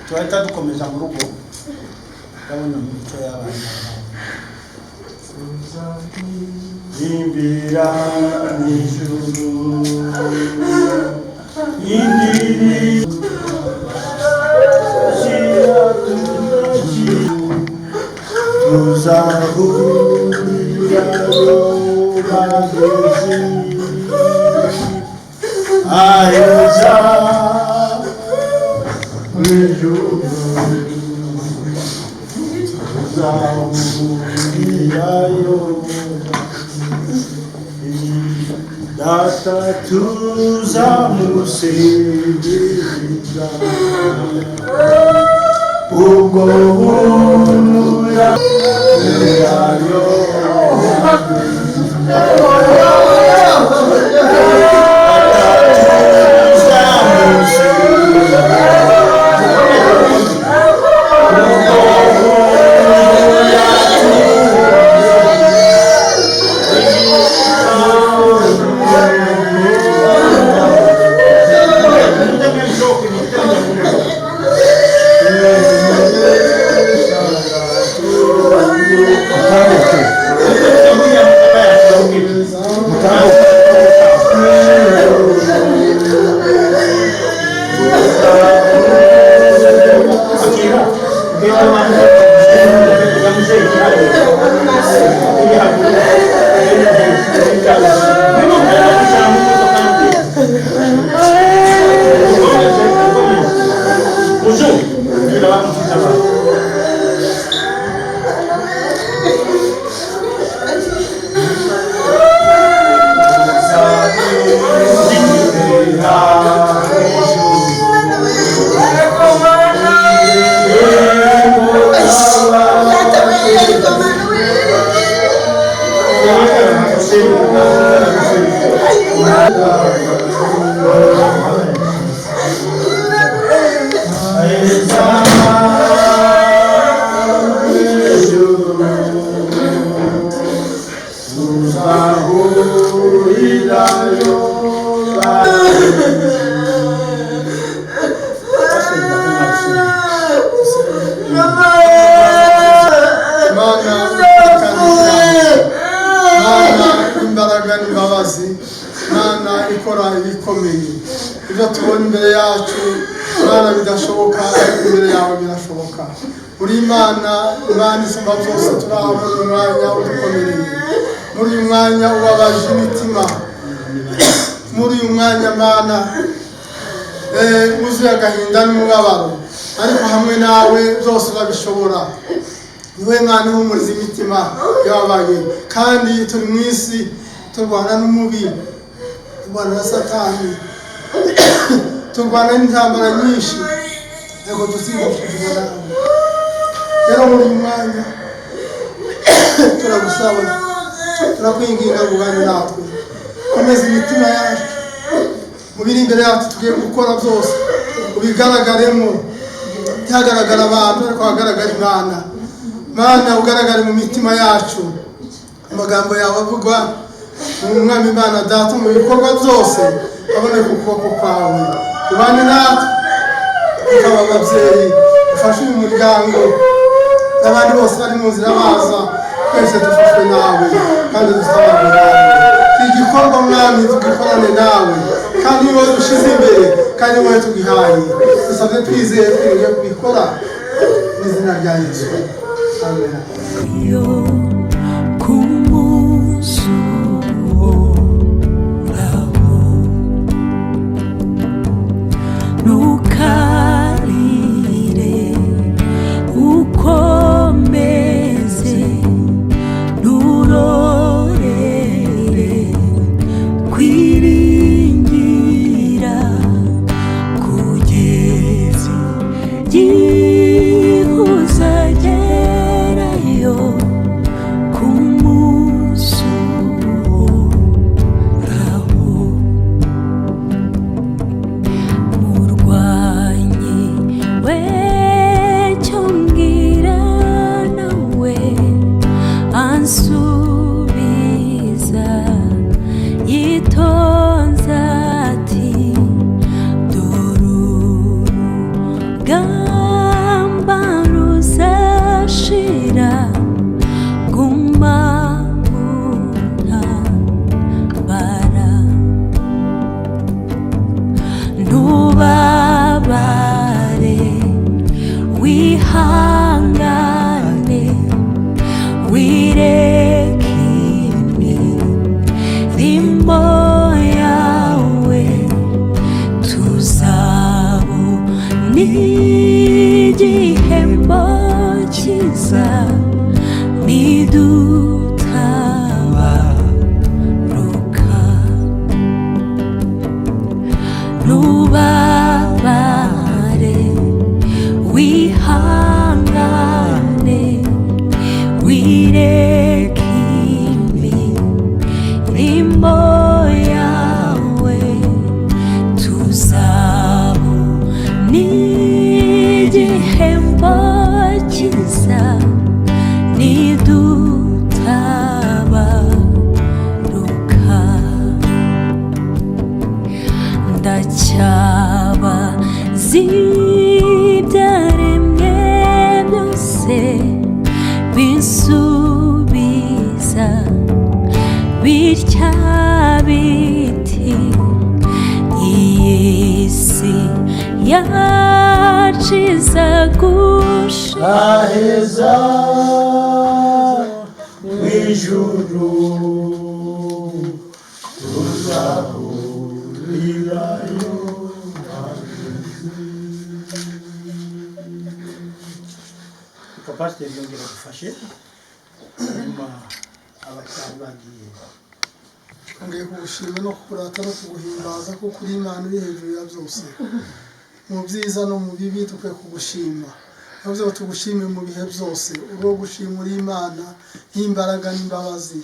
Turahita dukomeza mu rugo, ndabona imico y'abana. Imbira mw'ijuru indiri shira tuzaji tuzahurirayo bagezi aheza mw'ijuru tuzahurirayo. Data tuzamusingiza ubwo buntu yayo. Mana Mana imbaraga n'imbabazi, Mana ikora ibikomeye. Ibyo tubona imbere yacu, Mana, bidashoboka, ariko imbere yawe birashoboka. Uri Imana, Imana isumba byose. Turi aho muri uyu mwanya udukomereye, muri uyu mwanya ubabaje imitima, muri uyu mwanya, Mana, wuzuye agahinda n'umubabaro, ariko hamwe nawe byose urabishobora. Niwe Mwana ihumuriza imitima yababaye. Kandi turi mu isi turwana n'umubi, turwana na Satani, turwana n'intambara nyinshi, ariko dutsindishijwe nawe. Rero muri uyu mwanya turagusaba, turakwinginga ngo ubane natwe, komeza imitima yacu mu biri imbere yacu tugiye gukora byose, ubigaragaremo. Ntihagaragara abantu, ariko hagaragara Imana. Mana, ugaragare mu mitima yacu, amagambo yawe avugwa, Umwami Imana Data, mu bikorwa byose aboneka ukuboko kwawe. Ubane natwe, ukaba ababyeyi, ufashe uyu muryango n'abandi bose bari mu nzira baza. Twese dufashwe nawe kandi dutabarwe nawe. Igikorwa, Mwami, tugikorane nawe, kandi ni wowe dushyize imbere, kandi ni wowe tugihaye. Dusabye twizeye, twiriye kubikora mu izina rya Yesu, amen. Yo ku munsi uhoraho, ntukarire, ukomeze, nturorere kwiringira kugeza igihe uzagerayo. Nubabare, wihangane, wireke imirimo yawe, tuzabona igihembo cyiza nidutabaruka. Nubabare, wihangane, wireke imirimo yawe, tuzabona igihembo cyiza nidutabaruka. Ndacyaba z'ibyaremwe byose bisubiza bitya biti: iyi si yaciza gushira. Aheza mu ijuru tuzahurirayo. Reka pasiteri yongera adufashe, hanyuma abatari bagiye. Twongeye kugushima no kukurata no kuguhimbaza, kuko uri Imana uri hejuru ya byose. Mu byiza no mu bibi dukwiye kugushima. Yavuze ngo tugushime mu bihe byose. Urwo gushima, uri Imana y'imbaraga n'imbabazi,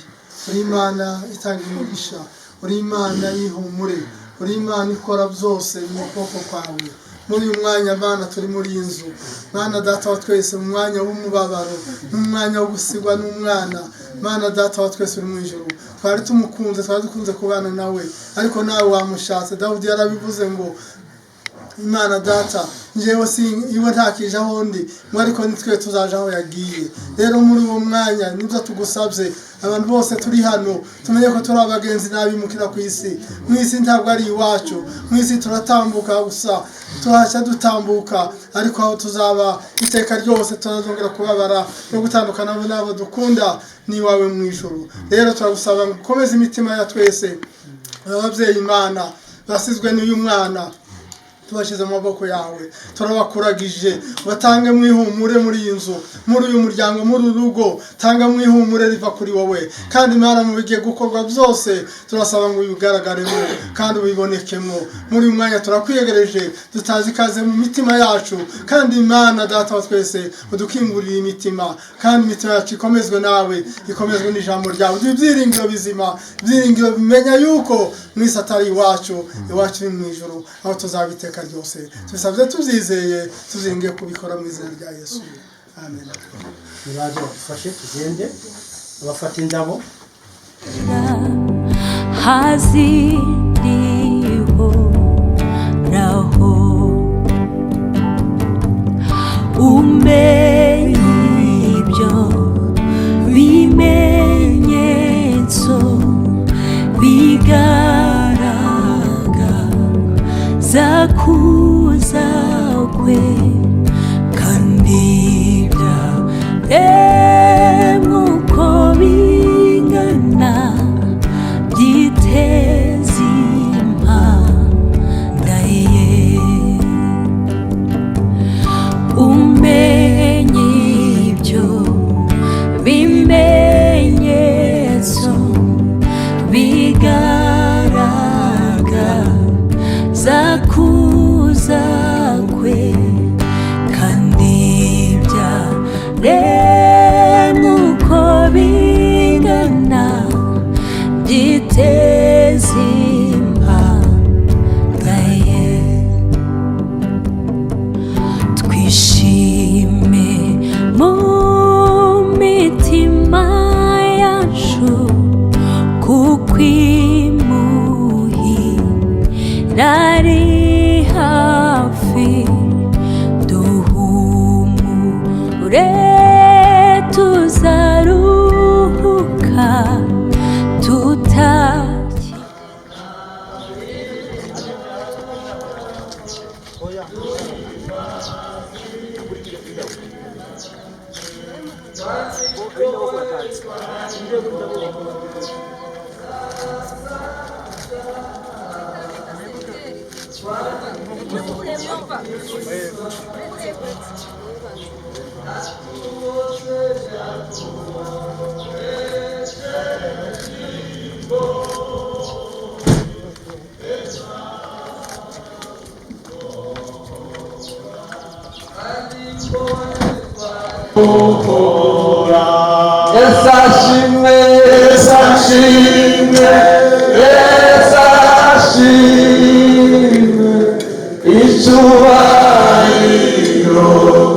uri Imana itanga imigisha, uri Imana y'ihumure, uri Imana ikora byose mu kuboko kwawe. Muri uyu mwanya, Mana, turi muri iyi nzu, Mana Data wa twese, mu mwanya w'umubabaro n'umwanya wo gusigwa n'umwana, Mana Data wa twese uri mu ijuru, twari tumukunze, twari dukunze kubana nawe, ariko nawe wamushatse. Dawudi yarabivuze ngo: "Imana Data, njyewe si iwe ntakije aho ndi ngo, ariko nitwe tuzaje aho yagiye." Rero muri uwo mwanya nibyo tugusabye. Abantu bose turi hano tumenye ko turi abagenzi n'abimukira ku isi. Mu isi ntabwo ari iwacu, mu isi turatambuka gusa, turahashya dutambuka, ariko aho tuzaba iteka ryose turazongera kubabara no gutandukana n'abo dukunda ni iwawe mu ijuru. Rero turagusaba ngo ukomeze imitima ya twese. Ababyeyi, Imana, basizwe n'uyu mwana, tubashyize mu maboko yawe, turabakuragije. Batange mu ihumure muri iyi nzu, muri uyu muryango, muri uru rugo. Tanga mu ihumure riva kuri wowe. Kandi Imana, mu bigiye gukorwa byose, turasaba ngo ubigaragaremo kandi ubibonekemo. Muri uyu mwanya turakwiyegereje, tutazi ikaze mu mitima yacu. Kandi Imana Data wa twese, udukingurire imitima, kandi imitima yacu ikomezwe nawe, ikomezwe n'ijambo ryawe. Duhe ibyiringiro bizima, ibyiringiro bimenya yuko mu isi atari iwacu, iwacu ni mu ijuru, aho tuzaba iteka ryose. Tubisabye tubyizeye, tuzingiye kubikora mu izina rya Yesu, amen. Nibaze badufashe tugende, abafata indabo. Haziriho raho umenye ibyo bimenyetso bigaragaza kuza kwe, kandi byaremwe uko bingana byiteze impanda ye. Umenye ibyo bimenyetso bigaragaza kuza kwe, kandi byaremwe. Yesu ashimwe, Yesu ashimwe, icyubahiro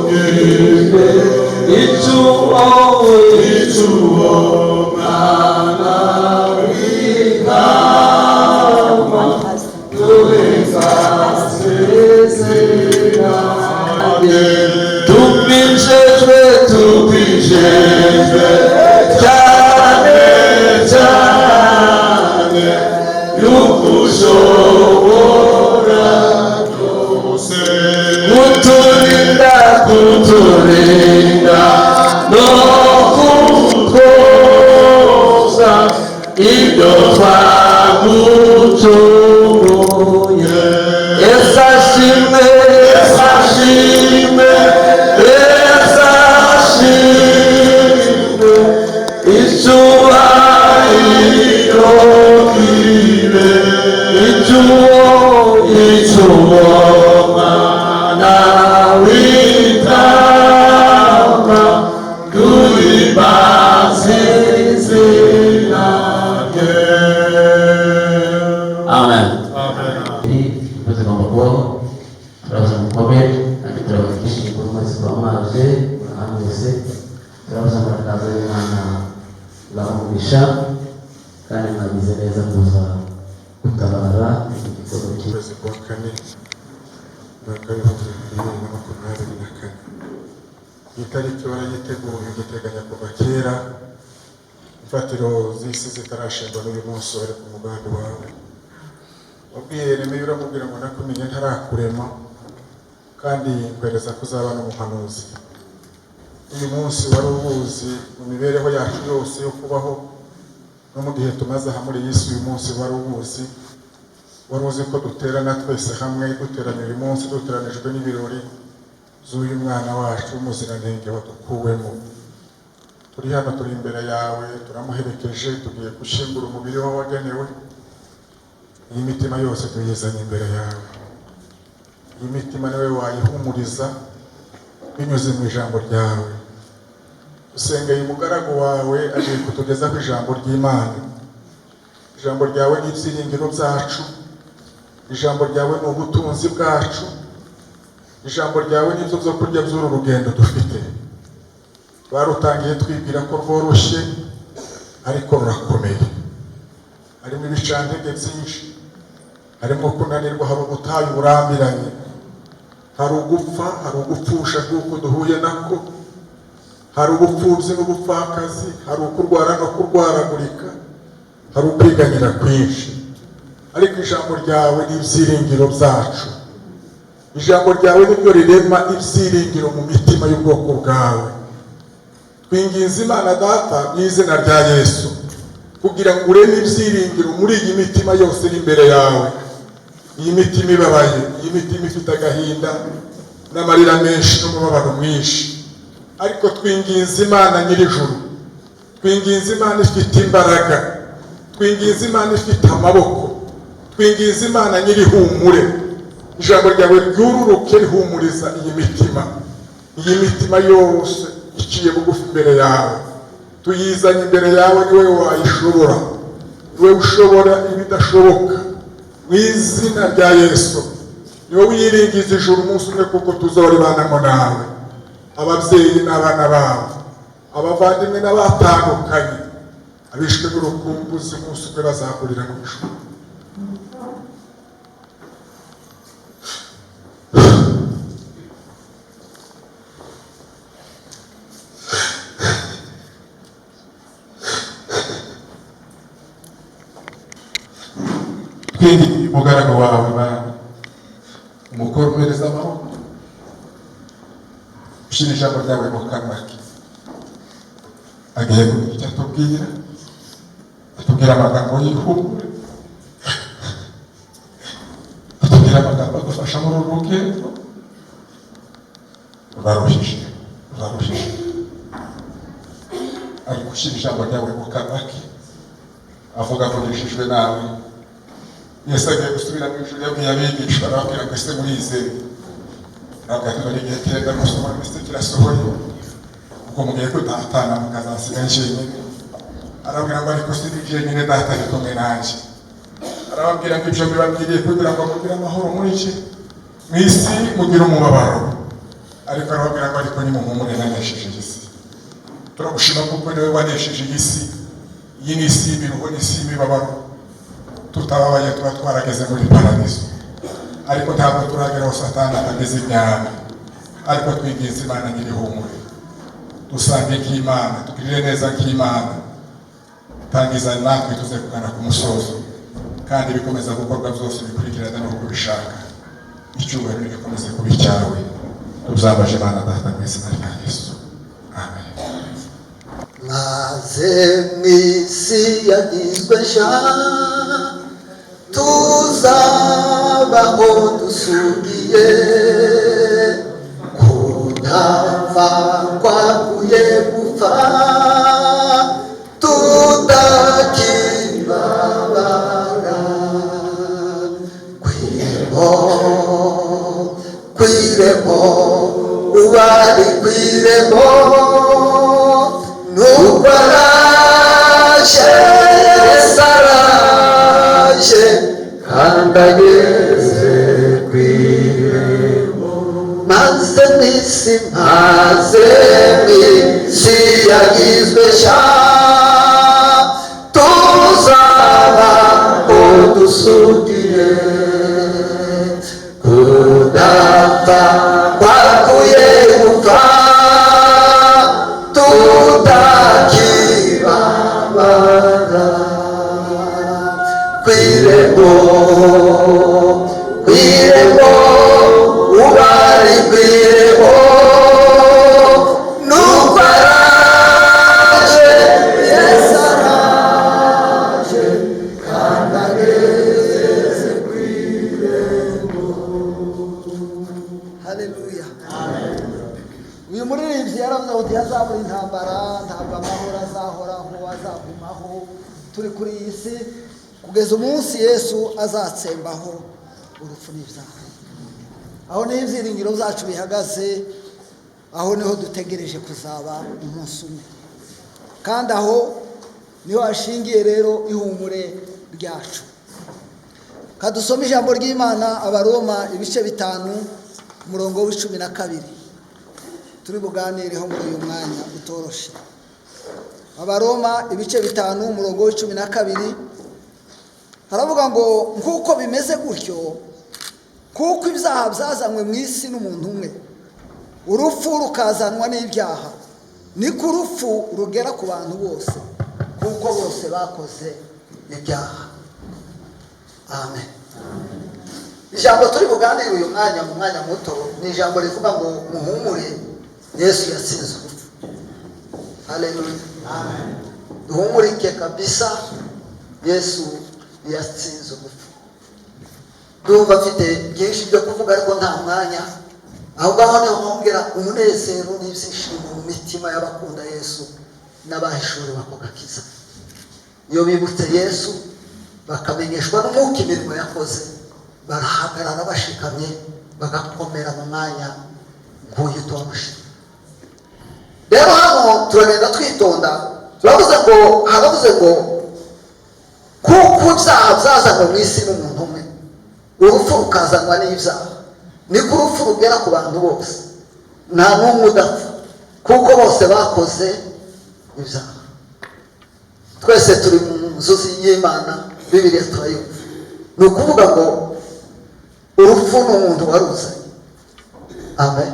kibe, icyuwo, icyuwo mwana w'intama, duhimbaze izina rye. Tubijejwe, tubijejwe cyane cyane y'ukushobora byose, kuturinda, kuturinda no kutwoza ibyo twagucumuye. Yesu ashimwe, Yesu ashimwe, Yesu ashimwe, icyubahiro kibe, icyuwo, icyuwo mwana w'intama, duhimbaze izina rye. Amen. Tugomba kubaho turabaza mukomere kandi turabashimiye kuri mwese kuba mwaje mwese, turabaza murakaza y'Imana ibaha kandi mwagize neza kuza gutabara iki gikorwa cyiza. Ukwezi kwa kane, umwaka w'2024, iyi tariki warayiteguye ugiteganya kuva kera, imfatiro z'isi zitarashingwa n'uyu munsi wari ku mugambi wawe. Wabwiye Yeremiya uramubwira ngo nakumenye ntarakurema kandi nkwereza ko uzaba n'umuhanuzi. Uyu munsi wari uwuzi mu mibereho yacu yose yo kubaho no mu gihe tumaze aha muri iyi si, uyu munsi wari uwuzi. Wari uzi ko duterana twese hamwe, duteranye uyu munsi, duteranijwe n'ibirori z'uyu mwana wacu w'umuziranenge wadukuwemo. Turi hano, turi imbere yawe, turamuherekeje, tugiye gushyingura umubiri we wagenewe. Iyi mitima yose tuyizanye imbere yawe. Iyi mitima niwe wayihumuriza binyuze mu ijambo ryawe. Usengeye umugaragu wawe agiye kutugezaho ijambo ry'Imana. Ijambo ryawe ni ibyiringiro byacu, ijambo ryawe ni ubutunzi bwacu, ijambo ryawe ni ibyo byo kurya by'uru rugendo dufite. Barutangiye twibwira ko rworoshye, ariko rurakomeye. Harimo ibicantege byinshi, harimo kunanirwa, hari ubutayu burambiranye, hari ugupfa, hari ugupfusha kuko duhuye nako, hari ubupfubyi n'ubupfakazi, hari ukurwara no kurwaragurika, hari ukwiganyira kwinshi. Ariko ijambo ryawe ni ibyiringiro byacu. Ijambo ryawe niryo rirema ibyiringiro mu mitima y'ubwoko bwawe. Twinginze Imana Data mu izina rya Yesu kugira ngo ureme ibyiringiro muri iyi mitima yose iri imbere yawe. Iyi mitima ibabaye, iyi mitima ifite agahinda n'amarira menshi n'umubabaro mwinshi, ariko twinginze Imana nyir'ijuru, twinginze Imana ifite imbaraga, twinginze Imana ifite amaboko, twinginze Imana nyir'ihumure. Ijambo ryawe ryururuke rihumuriza iyi mitima, iyi mitima yose iciye bugufi imbere yawe. Tuyizanye imbere yawe, ni wowe wayishobora, ni wowe ushobora ibidashoboka. Mu izina rya Yesu, ni wowe uyiringiza ijuru umunsi umwe, kuko tuzoribanamo nawe. Ababyeyi n'abana babo, abavandimwe n'abatandukanye, abishwe n'urukumbuzi, umunsi umwe bazahurira mu ijuru. Twinginge umugaragu wawe Mana, umukoro Turamuhereza amaboko, ushyira ijambo ryawe mu kanwa ke. Agiye kugira icyo atubwira, atubwira amagambo y'ihumure, atubwira amagambo adufasha muri uru rugendo ruraruhije, ruraruhije. Ari gushyira ijambo ryawe mu kanwa ke, avuga avugishijwe nawe. Yesu agiye gusubira mu ijuru, yabwiye abigishwa, arababwira ngo: "Ese murizeye?" Ntabwo ati: "Dore igihe kirenda gusohora, ndetse kirasohoye, ubwo mugiye kudatana mukazasiga njyenyine." Arababwira ngo: "Ariko si jyenyine, Data ari kumwe nanjye." Arababwira ngo: "Ibyo mbibabwiriye kugira ngo mugire amahoro muri iki mu isi mugire umubabaro." Ariko arababwira ngo: "Ariko nimuhumure, nanesheje iyi si." Turagushima kuko niwe wanesheje iyi si. Iyi ni isi y'imiruho n'isi y'imibabaro. Tutababaye tuba twarageze muri paradiso, ariko ntabwo turagera aho Satani atageze imyambi. Ariko twiginze Imana nyirihumure, dusange nk'Imana, tugirire neza nk'Imana, tangiza natwe tuze kugana ku musozo, kandi bikomeza gukorwa byose bikurikirana n'uko ubishaka. Icyubahiro nigikomeze kuba icyawe. Tuzambaje Imana Data mu izina rya Yesu, amen. Maze mu isi yagizwe nshya tuzabaho dusugiye, kudapfa kwaguye gupfa, tutakibabara. Kwiremo, kwiremo, ubari kwiremo, nuko araje. Yesu araje kandi ageze ku irembo. Maze mw'isi, maze mw'isi yagizwe nshya tuzaba dusugiye, kudapfa kwakuye gupfa, tutakibabara. Kwirembo, kwirembo, ubari kwirembo, nuko araje. Yesu araje kandi ageze ku irembo. Haleluya! Uyu muririmbyi yaravuze ngo ntihazabura intambara, ntabwo amahoro azahoraho, azagumaho turi kuri iyi si kugeza umunsi Yesu azatsembaho urupfu n'ibyaha. Aho niho ibyiringiro byacu bihagaze, aho niho dutegereje kuzaba umunsi umwe, kandi aho niho hashingiye rero ihumure ryacu. Kadusome ijambo ry'Imana, Abaroma ibice 5, umurongo wa 12, turi buganireho muri uyu mwanya utoroshe. Abaroma ibice 5, umurongo wa 12, haravuga ngo: "Nk'uko bimeze gutyo, kuko ibyaha byazanywe mu isi n'umuntu umwe, urupfu rukazanwa n'ibyaha, niko urupfu rugera ku bantu bose, kuko bose bakoze ibyaha." Amen. Ijambo turi buganire uyu mwanya, mu mwanya muto, ni ijambo rivuga ngo: "Muhumure, Yesu yatsinze urupfu." Haleluya! Duhumurike kabisa, Yesu yatsinze urupfu. Ndumva mfite byinshi byo kuvuga, ariko nta mwanya. Aho ngaho niho hongera umunezero n'ibyishimo mu mitima y'abakunda Yesu n'abahishuriwe ako gakiza. Iyo bibutse Yesu, bakamenyeshwa n'umwuka imirimo yakoze, barahagarara bashikamye, bagakomera mu mwanya nk'uyu utoroshe. Rero hano turagenda twitonda. Turavuze ngo, haravuze ngo: "Kuko ibyaha byazanywe mu isi n'umuntu umwe, urupfu rukazanwa n'ibyaha, niko urupfu rugera ku bantu bose, nta n'umwe udapfa, kuko bose bakoze ibyaha." Twese turi mu nzu y'Imana, Bibiliya turayumva. Ni ukuvuga ngo urupfu ni umuntu waruzanye. Amen.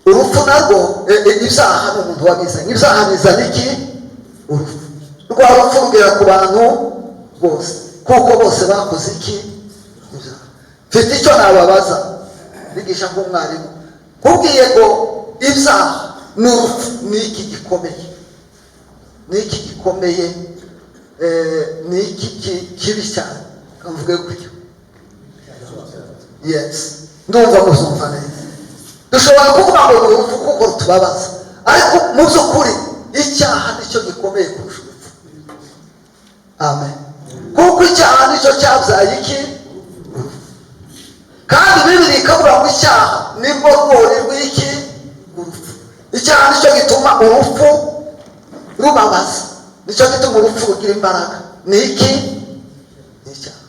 Urupfu narwo, ibyaha ni umuntu wabizanye. Ibyaha bizana iki? Urupfu. Rwa rupfu rugera ku bantu bose, kuko bose bakoze iki? Ibyaha. Mfite Mfite icyo nababaza bigisha nk'umwarimu, nkubwiye ngo ibyaha n'urupfu ni iki gikomeye? Ni iki gikomeye? Ni iki kibi cyane? Mvuge gutyo. Yes, ndumva muzumva neza. Dushobora kuvuga ngo ni urupfu kuko rutubabaza, ariko mu by'ukuri icyaha nicyo gikomeye kurusha urupfu. Amen. Kuko icyaha nicyo cyabyaye iki? Kandi Bibiri ikavuga ngo icyaha nibwo rwuri rw'iki? Urupfu. Icyaha nicyo gituma urupfu rubabaza, nicyo gituma urupfu rugira imbaraga. Ni iki? Ni icyaha.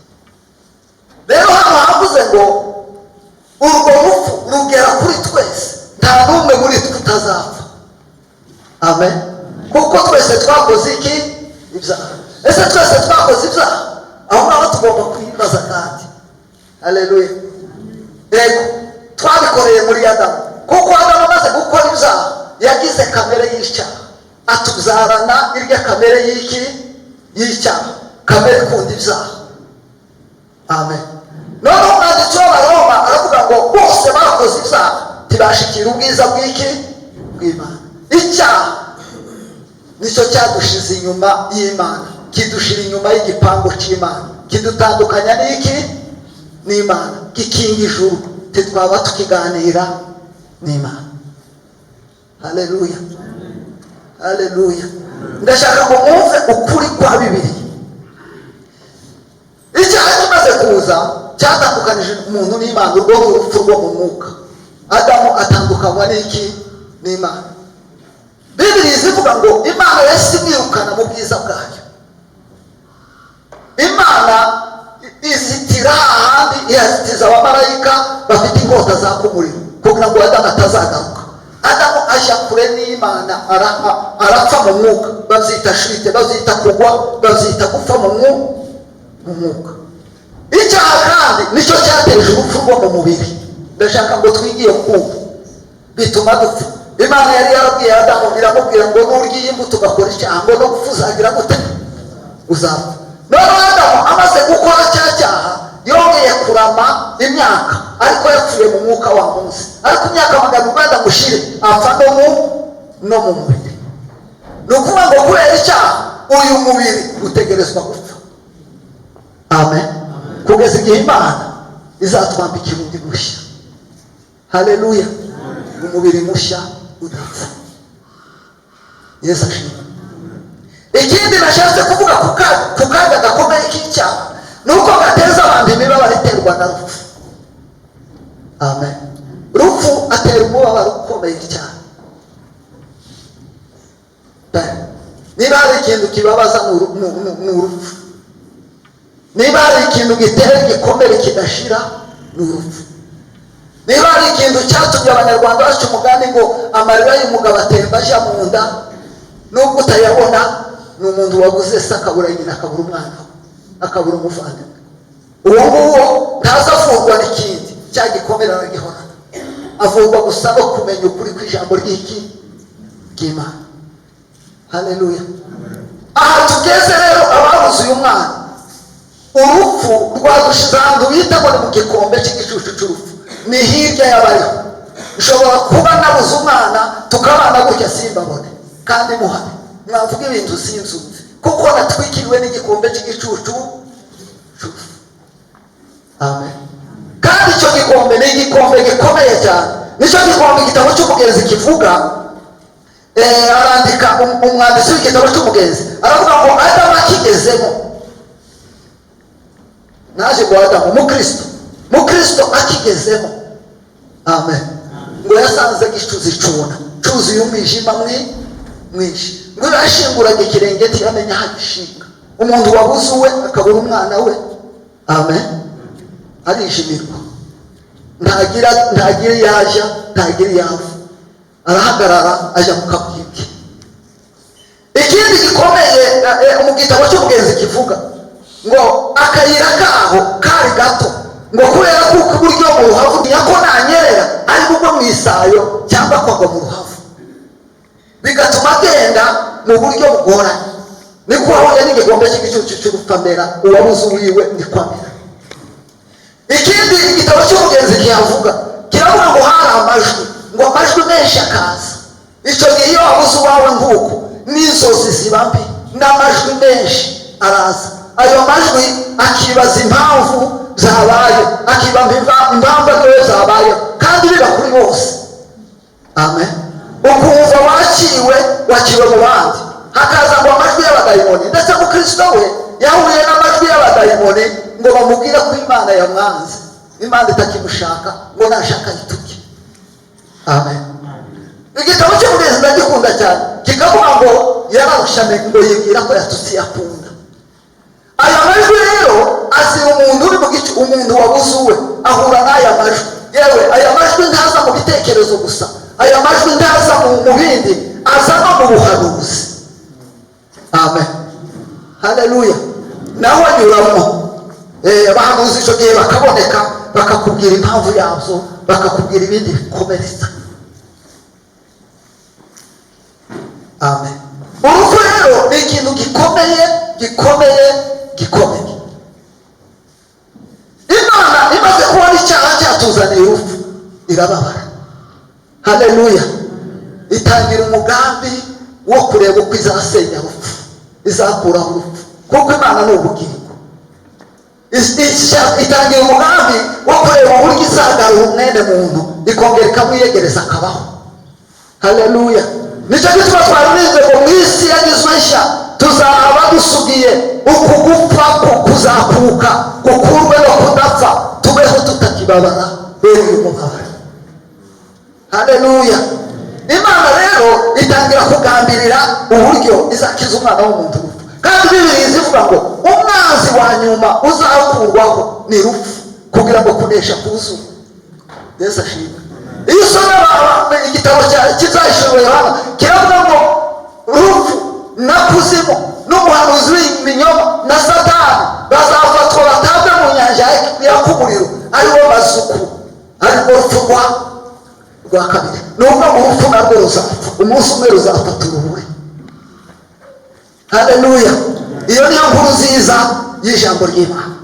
Rero hano havuze ngo urwo rupfu rugera kuri twese, nta n'umwe muri twe utazapfa. Amen. Kuko twese twakoze iki? Ibyaha. Ese twese twakoze ibyaha? Aho ngaho tugomba kwibaza. Kandi haleluya, yego, twabikoreye muri Adamu, kuko Adamu amaze gukora ibyaha yagize kamere y'icyaha, atubyarana irya kamere y'iki? Y'icyaha, kamere ikunda ibyaha. Amen. Noneho umwanditsi w'Abaroma aravuga ngo bose bakoze ibyaha, ntibashikira ubwiza bw'iki? Bw'Imana. Icyaha nicyo cyadushize inyuma y'Imana, kidushira inyuma y'igipangu cy'Imana, kidutandukanya n'iki? N'Imana, gikinga ijuru, ntitwaba tukiganira n'Imana. Haleluya, haleluya. Ndashaka ngo mwumve ukuri kwa Bibiri. Icyaha kimaze kuza cyatandukanije umuntu n'Imana. Urwo ni urupfu rwo mu mwuka. Adamu atandukanywa n'iki? N'Imana. Bibiri zivuga ngo Imana yahise imwirukana mu bwiza bwayo. Imana izitira ahandi, ihazitiza abamarayika bafite inkota zaka umuriro kugira ngo Adamu atazagaruka. Adamu ajya kure n'Imana, arapfa mu mwuka. Babyita chute, babyita kugwa, babyita gupfa mu mwuka. Icyaha kandi nicyo cyateje urupfu rwo mu mubiri. Ndashaka ngo twigiye kumva bituma dupfa. Imana yari yarabwiye Adamu, iramubwira ngo nurya iyi mbuto ugakora icyaha, ngo no gupfa uzagira gute? Uzapfa. Noneho Adamu amaze gukora cya cyaha yongeye kurama imyaka, ariko yapfuye mu mwuka wa munsi, ariko imyaka 900 mushire apfa no mu mubiri. Ni ukuvuga ngo kubera icyaha uyu mubiri utegerezwa gupfa. Amen. Kugeza igihe Imana izatwambika ubundi bushya. Haleluya. Umubiri mushya udapfa. Yesu ashimwe. Ikindi nashatse kuvuga ku kaga gakomeye k'icyaha ni uko gateza abantu imibabaro iterwa na rupfu. Amen. Rupfu atera umubabaro ukomeye cyane. Niba hari ikintu kibabaza ni urupfu. Niba hari ikintu gitera igikomere kidashira ni urupfu. Niba hari ikintu cyatumye Abanyarwanda baca umugani ngo amarira y'umugabo atemba ajya mu nda nubwo utayabona, ni umuntu wabuze se, akabura nyina, akabura umwana we, akabura umuvandimwe. Uwo nguwo ntaza avurwa n'ikindi, cya gikomere aragihorana. Avurwa gusa no kumenya ukuri kw'ijambo ry'iki? Ry'Imana. Haleluya. Aha tugeze rero, ababuze uyu mwana, urupfu rwadushize ahantu bita ngo ni mu gikombe cy'igicucu cy'urupfu, ni hirya y'abariho. Nshobora kuba nabuze umwana tukabana gutya simbabone, kandi muhari mwavuga ibintu sinzumve, kuko natwikiriwe n'igikombe cy'igicucu cy'urupfu. Amen. Kandi icyo gikombe ni igikombe gikomeye cyane. Nicyo gikombe igitabo cy'Umugenzi kivuga. Arandika umwanditsi w'igitabo cy'Umugenzi aravuga ngo Adamu akigezemo, naje ngo Adamu mukristo akigezemo, amen, ngo yasanze gicuzi cuna cuzuye umwijima mwinshi, ngo yashinguraga ikirenge ntiyamenya aho agishinga. Umuntu wabuze uwe, akabura umwana we, amen, arijimirwa, ntagira iyo ajya, ntagira iyo ava, arahagarara ajya mu kabwibwi. Ikindi gikomeye mu gitabo cy'Umugenzi kivuga ngo akayira kaho kari gato, ngo kubera kuko iburyo mu ruhavu ko nanyerera ari bugwe mu isayo cyangwa akagwa mu ruhavu, bigatuma agenda mu buryo bugoranye. Niko wabonye n'igikombe cy'igicucu cy'urupfu amera, uwabuze uwiwe niko amera. Ikindi igitabo cy'umugenzi kihavuga, kiravuga ngo hari amajwi, ngo amajwi menshi akaza. Icyo gihe iyo wabuze uwawe nk'uko, n'inzozi ziba mbi, n'amajwi menshi araza. Ayo majwi akibaza impamvu zabaye, akibaza impamvu ariyo zabaye, kandi biba kuri bose. Amen. Ukumva wakiwe, wakiwe mu bandi. Hakaza ngo amajwi y'abadayimoni, ndetse mu Kristo we yahuye n'amajwi y'abadayimoni ngo bamubwire ko Imana yamwanze, Imana itakimushaka, ngo nashaka yituke. Amen. Igitabo cy'umugenzi ndagikunda cyane, kikavuga ngo yararushame, ngo yibwira ko yatutse yakunda. Aya majwi rero azira umuntu uri mu gice, umuntu wabuze uwe ahura n'aya majwi. Yewe, aya majwi ntaza mu bitekerezo gusa, aya majwi ntaza mu bindi, aza no mu buhanuzi. Amen, haleluya. Naho anyuramo. Abahanuzi icyo gihe bakaboneka, bakakubwira impamvu yabyo, bakakubwira ibindi bikomeretsa. Amen. Urupfu rero ni ikintu gikomeye, gikomeye, gikomeye. Imana imaze kubona icyaha cyatuzaniye urupfu, irababara. Haleluya. Itangira umugambi wo kureba uko izasenya urupfu, izakuraho urupfu, kuko Imana ni ubugingo. Itangira umugambi wo kureba uburyo izagarura umwene muntu, ikongera ikamwiyegereza akabaho. Haleluya. Nicyo gituma twaririnze ngo mu isi yagizwe nshya tuzaba dusugiye, uku gupfa kuzakuka gukurwe no kudapfa, tubeho tutakibabara bene uyu mubabaro. Haleluya. Imana rero itangira kugambirira uburyo izakiza umwana w'umuntu urupfu. Kandi Bibiliya izivuga ngo umwanzi wa nyuma uzakurwaho ni rupfu, kugira ngo kunesha kuzuye. Yesu ashimwe. Iyo usoma igitabo kizahishurwa Yohana, kiravuga ngo rupfu na kuzimu n'umuhanuzi w'ibinyoma na Satani bazafatwa batabwe mu nyanja yaka umuriro, ariwo mazuku, arirwo rupfu rwa kabiri. Ni ukuvuga ngo urupfu narwo ruzapfa umunsi umwe, ruzafata urubure. Haleluya. Iyo niyo nkuru nziza y'ijambo ry'Imana.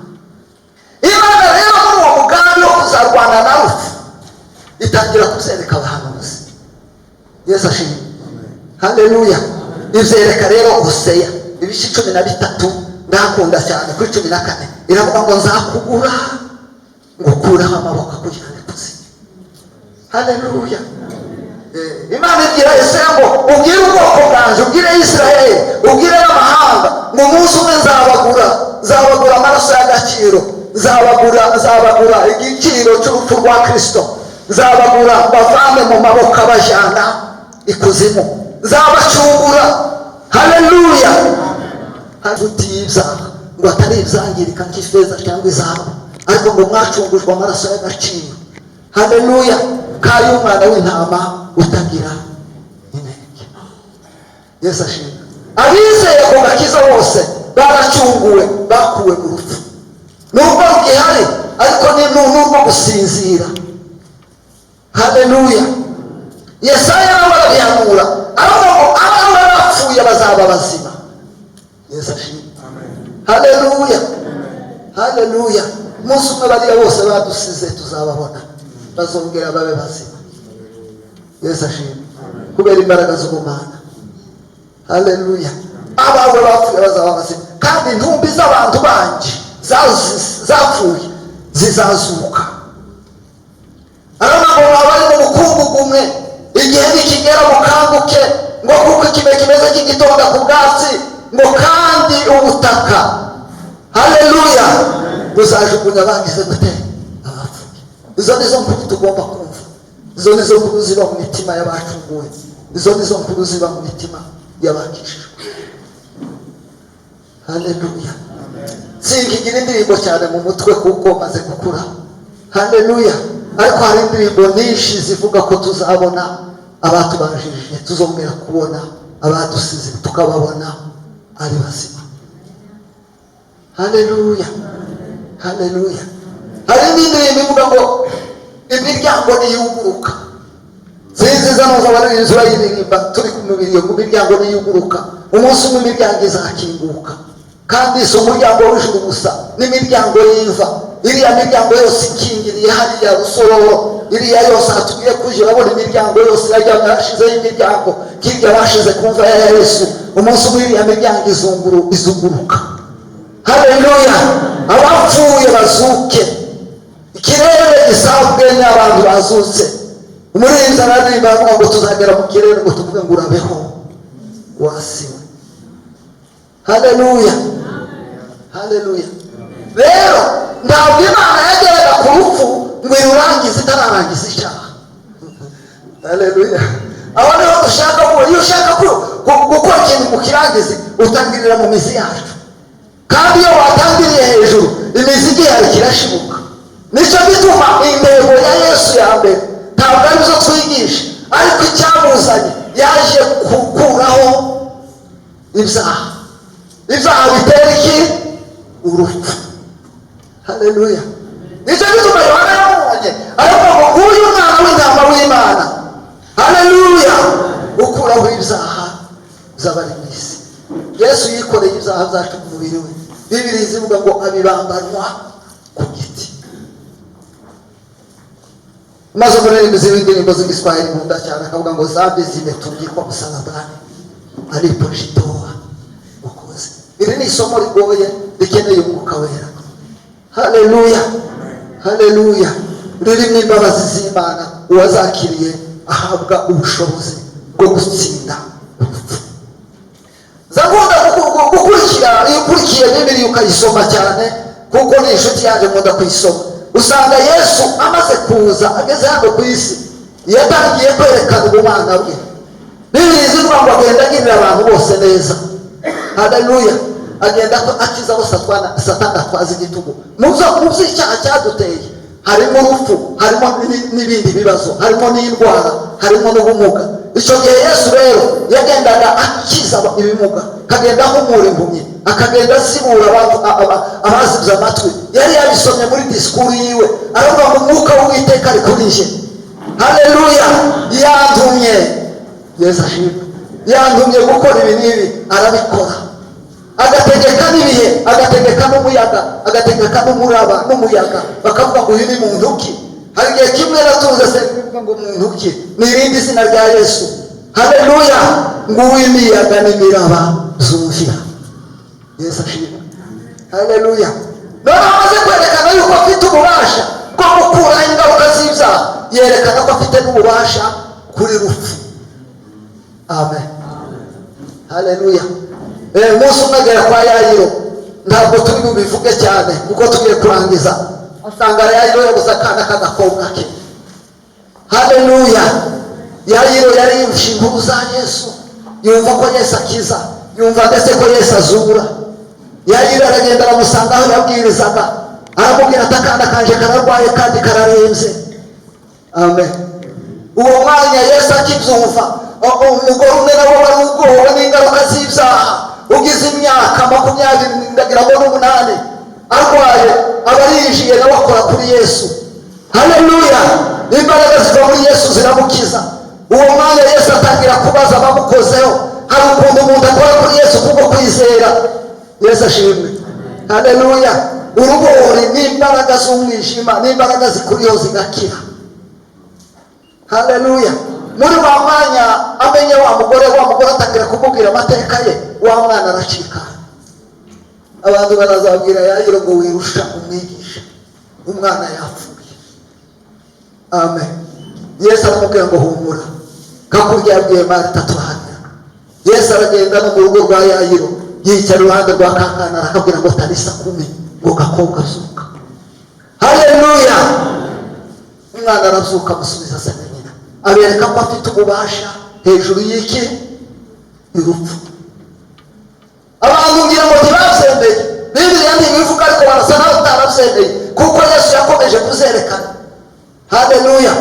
Imana rero muri uwo mugambi wo kuzarwana na rupfu itangira kuzereka abahanuzi. Yesu ashimwe. Haleluya. Ibyereka rero Hoseya ibice 13, ndakunda cyane kuri 14, iravuga ngo nzakugura ngukureho amaboko akujyane ikuzimu. Haleluya. Imana ibwira Yesaya ngo ubwire ubwoko bwanjye, ubwire Isirayeli, ubwire n'amahanga ngo umunsi umwe nzabagura, nzabagura amaraso y'agaciro, nzabagura igiciro cy'urupfu rwa Kristo, nzabagura bavane mu maboko abajyana ikuzimu, nzabacungura. Haleluya. Haruti y'ibyaha ngo atari ibyangirika nk'ifeza cyangwa izahabu, ariko ngo mwacungujwe amaraso y'agaciro. Haleluya. K'ay'umwana w'intama utagira inenge. Yesu ashimwe. Abizeye ku gakiza bose baracunguwe, bakuwe mu rupfu. Nubwo rugihari, ariko ni n'urwo gusinzira. Haleluya. Yesaya nawe arabihanura, aravuga ngo ababa bapfuye bazaba bazima. Yesu ashimwe. Haleluya. Haleluya. Umunsi umwe bariya bose badusize tuzababona, bazongera babe bazima. Yesu ashimwe. Kubera imbaraga z'ubumana. Haleluya. Abawe bapfuye bazaba bazima, kandi intumbi z'abantu banje zapfuye zizazuka. Aravuga ngo bari mu bukungugu umwe, igihe nikigera mukanguke, ngo kuko ikime kimeze nk'igitonda ku bwatsi, ngo kandi ubutaka, haleluya, buzajugunya bangize gute abapfuye. Izo nizo nkuru tugomba kumva, izo nizo nkuru ziba mu mitima y'abacunguwe, izo nizo nkuru ziba mu mitima y'abakijijwe. Haleluya. Sinkigira indirimbo cyane mu mutwe kuko maze gukura. Haleluya. Ariko hari indirimbo nyinshi zivuga ko tuzabona abatubanjirije, tuzongera kubona abadusize, tukababona ari bazima. Haleluya. Haleluya. Hari n'indirimbo ivuga ngo imiryango niyuguruka. Sinziza numva abaririmbyi bayiririmba turi ku mubiri, ngo imiryango niyuguruka, umunsi umwe imiryango izakinguka. Kandi si umuryango w'ijuru gusa, n'imiryango y'imva. Iriya miryango yose ikingiriye hariya Rusororo, iriya yose hatugiye kuja, urabona imiryango yose yajyaga hashizeho imiryango hirya bashize ku mva ya Yesu. Umunsi umwe iriya miryango izunguruka. Haleluya! Abapfuye bazuke, ikirere gisabwe n'abantu bazutse. Umuririmbyi araririmba aravuga ngo tuzagera mu kirere ngo tuvuge ngo urabeho wasiwe. Haleluya, haleluya! Rero ntabwo Imana yageraga ku rupfu ngo irurangize itararangiza icyaha. Haleluya! Aho niho dushaka ko iyo ushaka gukora ikintu ngo ukirangize, utangirira mu mizi yacu. Kandi iyo watangiriye hejuru, imizi igihari kirashibuka. Nicyo gituma intego ya Yesu ya mbere ntabwo ari zo twigisha, ariko icyamuzanye, yaje gukuraho ibyaha. Ibyaha bitera iki? Urupfu. Haleluya! Nicyo gituma Yohana yamubonye aravuga ngo nguyu Mwana w'Intama w'Imana, haleluya, ukuraho ibyaha by'abari mu isi. Yesu yikoreye ibyaha byacu mu mubiri we. Bibiri zivuga ngo abibambanwa ku giti. Maze umuririmbyi w'indirimbo z'Igiswahili nkunda cyane akavuga ngo zambi zimetundikwa msalabani alipojitoa Mwokozi. Iri ni isomo rigoye rikeneye Umwuka Wera. Haleluya, haleluya! Ririmo imbabazi z'Imana. Uwazakiriye ahabwa ubushobozi bwo gutsinda urupfu. Nkunda gukurikira, iyo ukurikiye Bibiliya ukayisoma cyane, kuko ni inshuti yanjye, nkunda kuyisoma, usanga Yesu amaze kuza, ageze hano ku isi, yatangiye kwerekana ubumana bwe. Bibiliya izivuga ngo agenda agirira abantu bose neza. Haleluya! Agenda akiza bose Satani atwaza igitugu. Mu by'icyaha cyaduteye harimo urupfu, harimo n'ibindi bibazo, harimo n'indwara, harimo n'ubumuga. Icyo gihe Yesu rero yagendaga akiza ibimuga, akagenda ahumura impumyi, akagenda asibura abazibye amatwi. Yari yabisomye muri disikuru yiwe, aravuga ngo umwuka w'Uwiteka ari kuri njye. Haleluya! Yantumye, Yesu ashimwe, yantumye gukora ibi n'ibi. Arabikora, agategeka n'ibihe, agategeka n'umuyaga, agategeka n'umuraba n'umuyaga, bakavuga ngo uyu ni muntu ki? Hari igihe kimwe natunze se bivuga ngo muntu ki? Ni irindi zina rya Yesu. Haleluya! Ngo uw'imiyaga n'imiraba zumvira. Yesu ashimwe, haleluya! Noneho amaze kwerekana yuko afite ububasha bwo gukuraho ingaruka z'ibyaha, yerekana ko afite n'ububasha kuri rupfu. Amen, haleluya! Umunsi umwe agera kwa Yayiro. Ntabwo turi bubivuge cyane kuko tugiye kurangiza. Asanga Yayiro yabuze akana k'agakobwa ke. Haleluya! Yayiro yari yumvishe inkuru za Yesu, yumva ko Yesu akiza, yumva ndetse ko Yesu azura. Yayiro aragenda aramusanga aho yabwirizaga, aramubwira ati akana kanje kararwaye kandi kararembye. Amen. Uwo mwanya Yesu akibyumva, umugore umwe nawe wari ugowe n'ingaruka z'ibyaha, ugize imyaka 28 ndagira ngo arwaye, aba arinjiye nawe akora kuri Yesu. Haleluya! Imbaraga ziva muri Yesu ziramukiza. Uwo mwanya Yesu atangira kubaza abamukozeho. Hari ukuntu umuntu akora kuri Yesu kubwo kwizera. Yesu ashimwe, haleluya! Urubori n'imbaraga z'umwijima n'imbaraga zikuriho zigakira. Haleluya! Muri wa mwanya amenye wa mugore, wa mugore atangira kumubwira amateka ye, wa mwana aracika. Abantu barazabwira Yayiro ngo wirusha umwigisha, umwana yapfuye. Amen. Yesu aramubwira ngo humura, kakurya yabwiye Marita turahagera. Yesu aragenda no mu rugo rwa Yayiro, yicara iruhande rwa kakana, arakabwira ngo tarisa kumi, ngo gakobwa zuka. Haleluya! Umwana arazuka, amusubiza se na nyina, abereka ko afite ububasha hejuru y'iki? Urupfu. Abantu ngira ngo ntibabyemeye. Bibiliya ntibivuga, ariko barasa naho batarabyemeye, kuko Yesu yakomeje kuzerekana. Haleluya!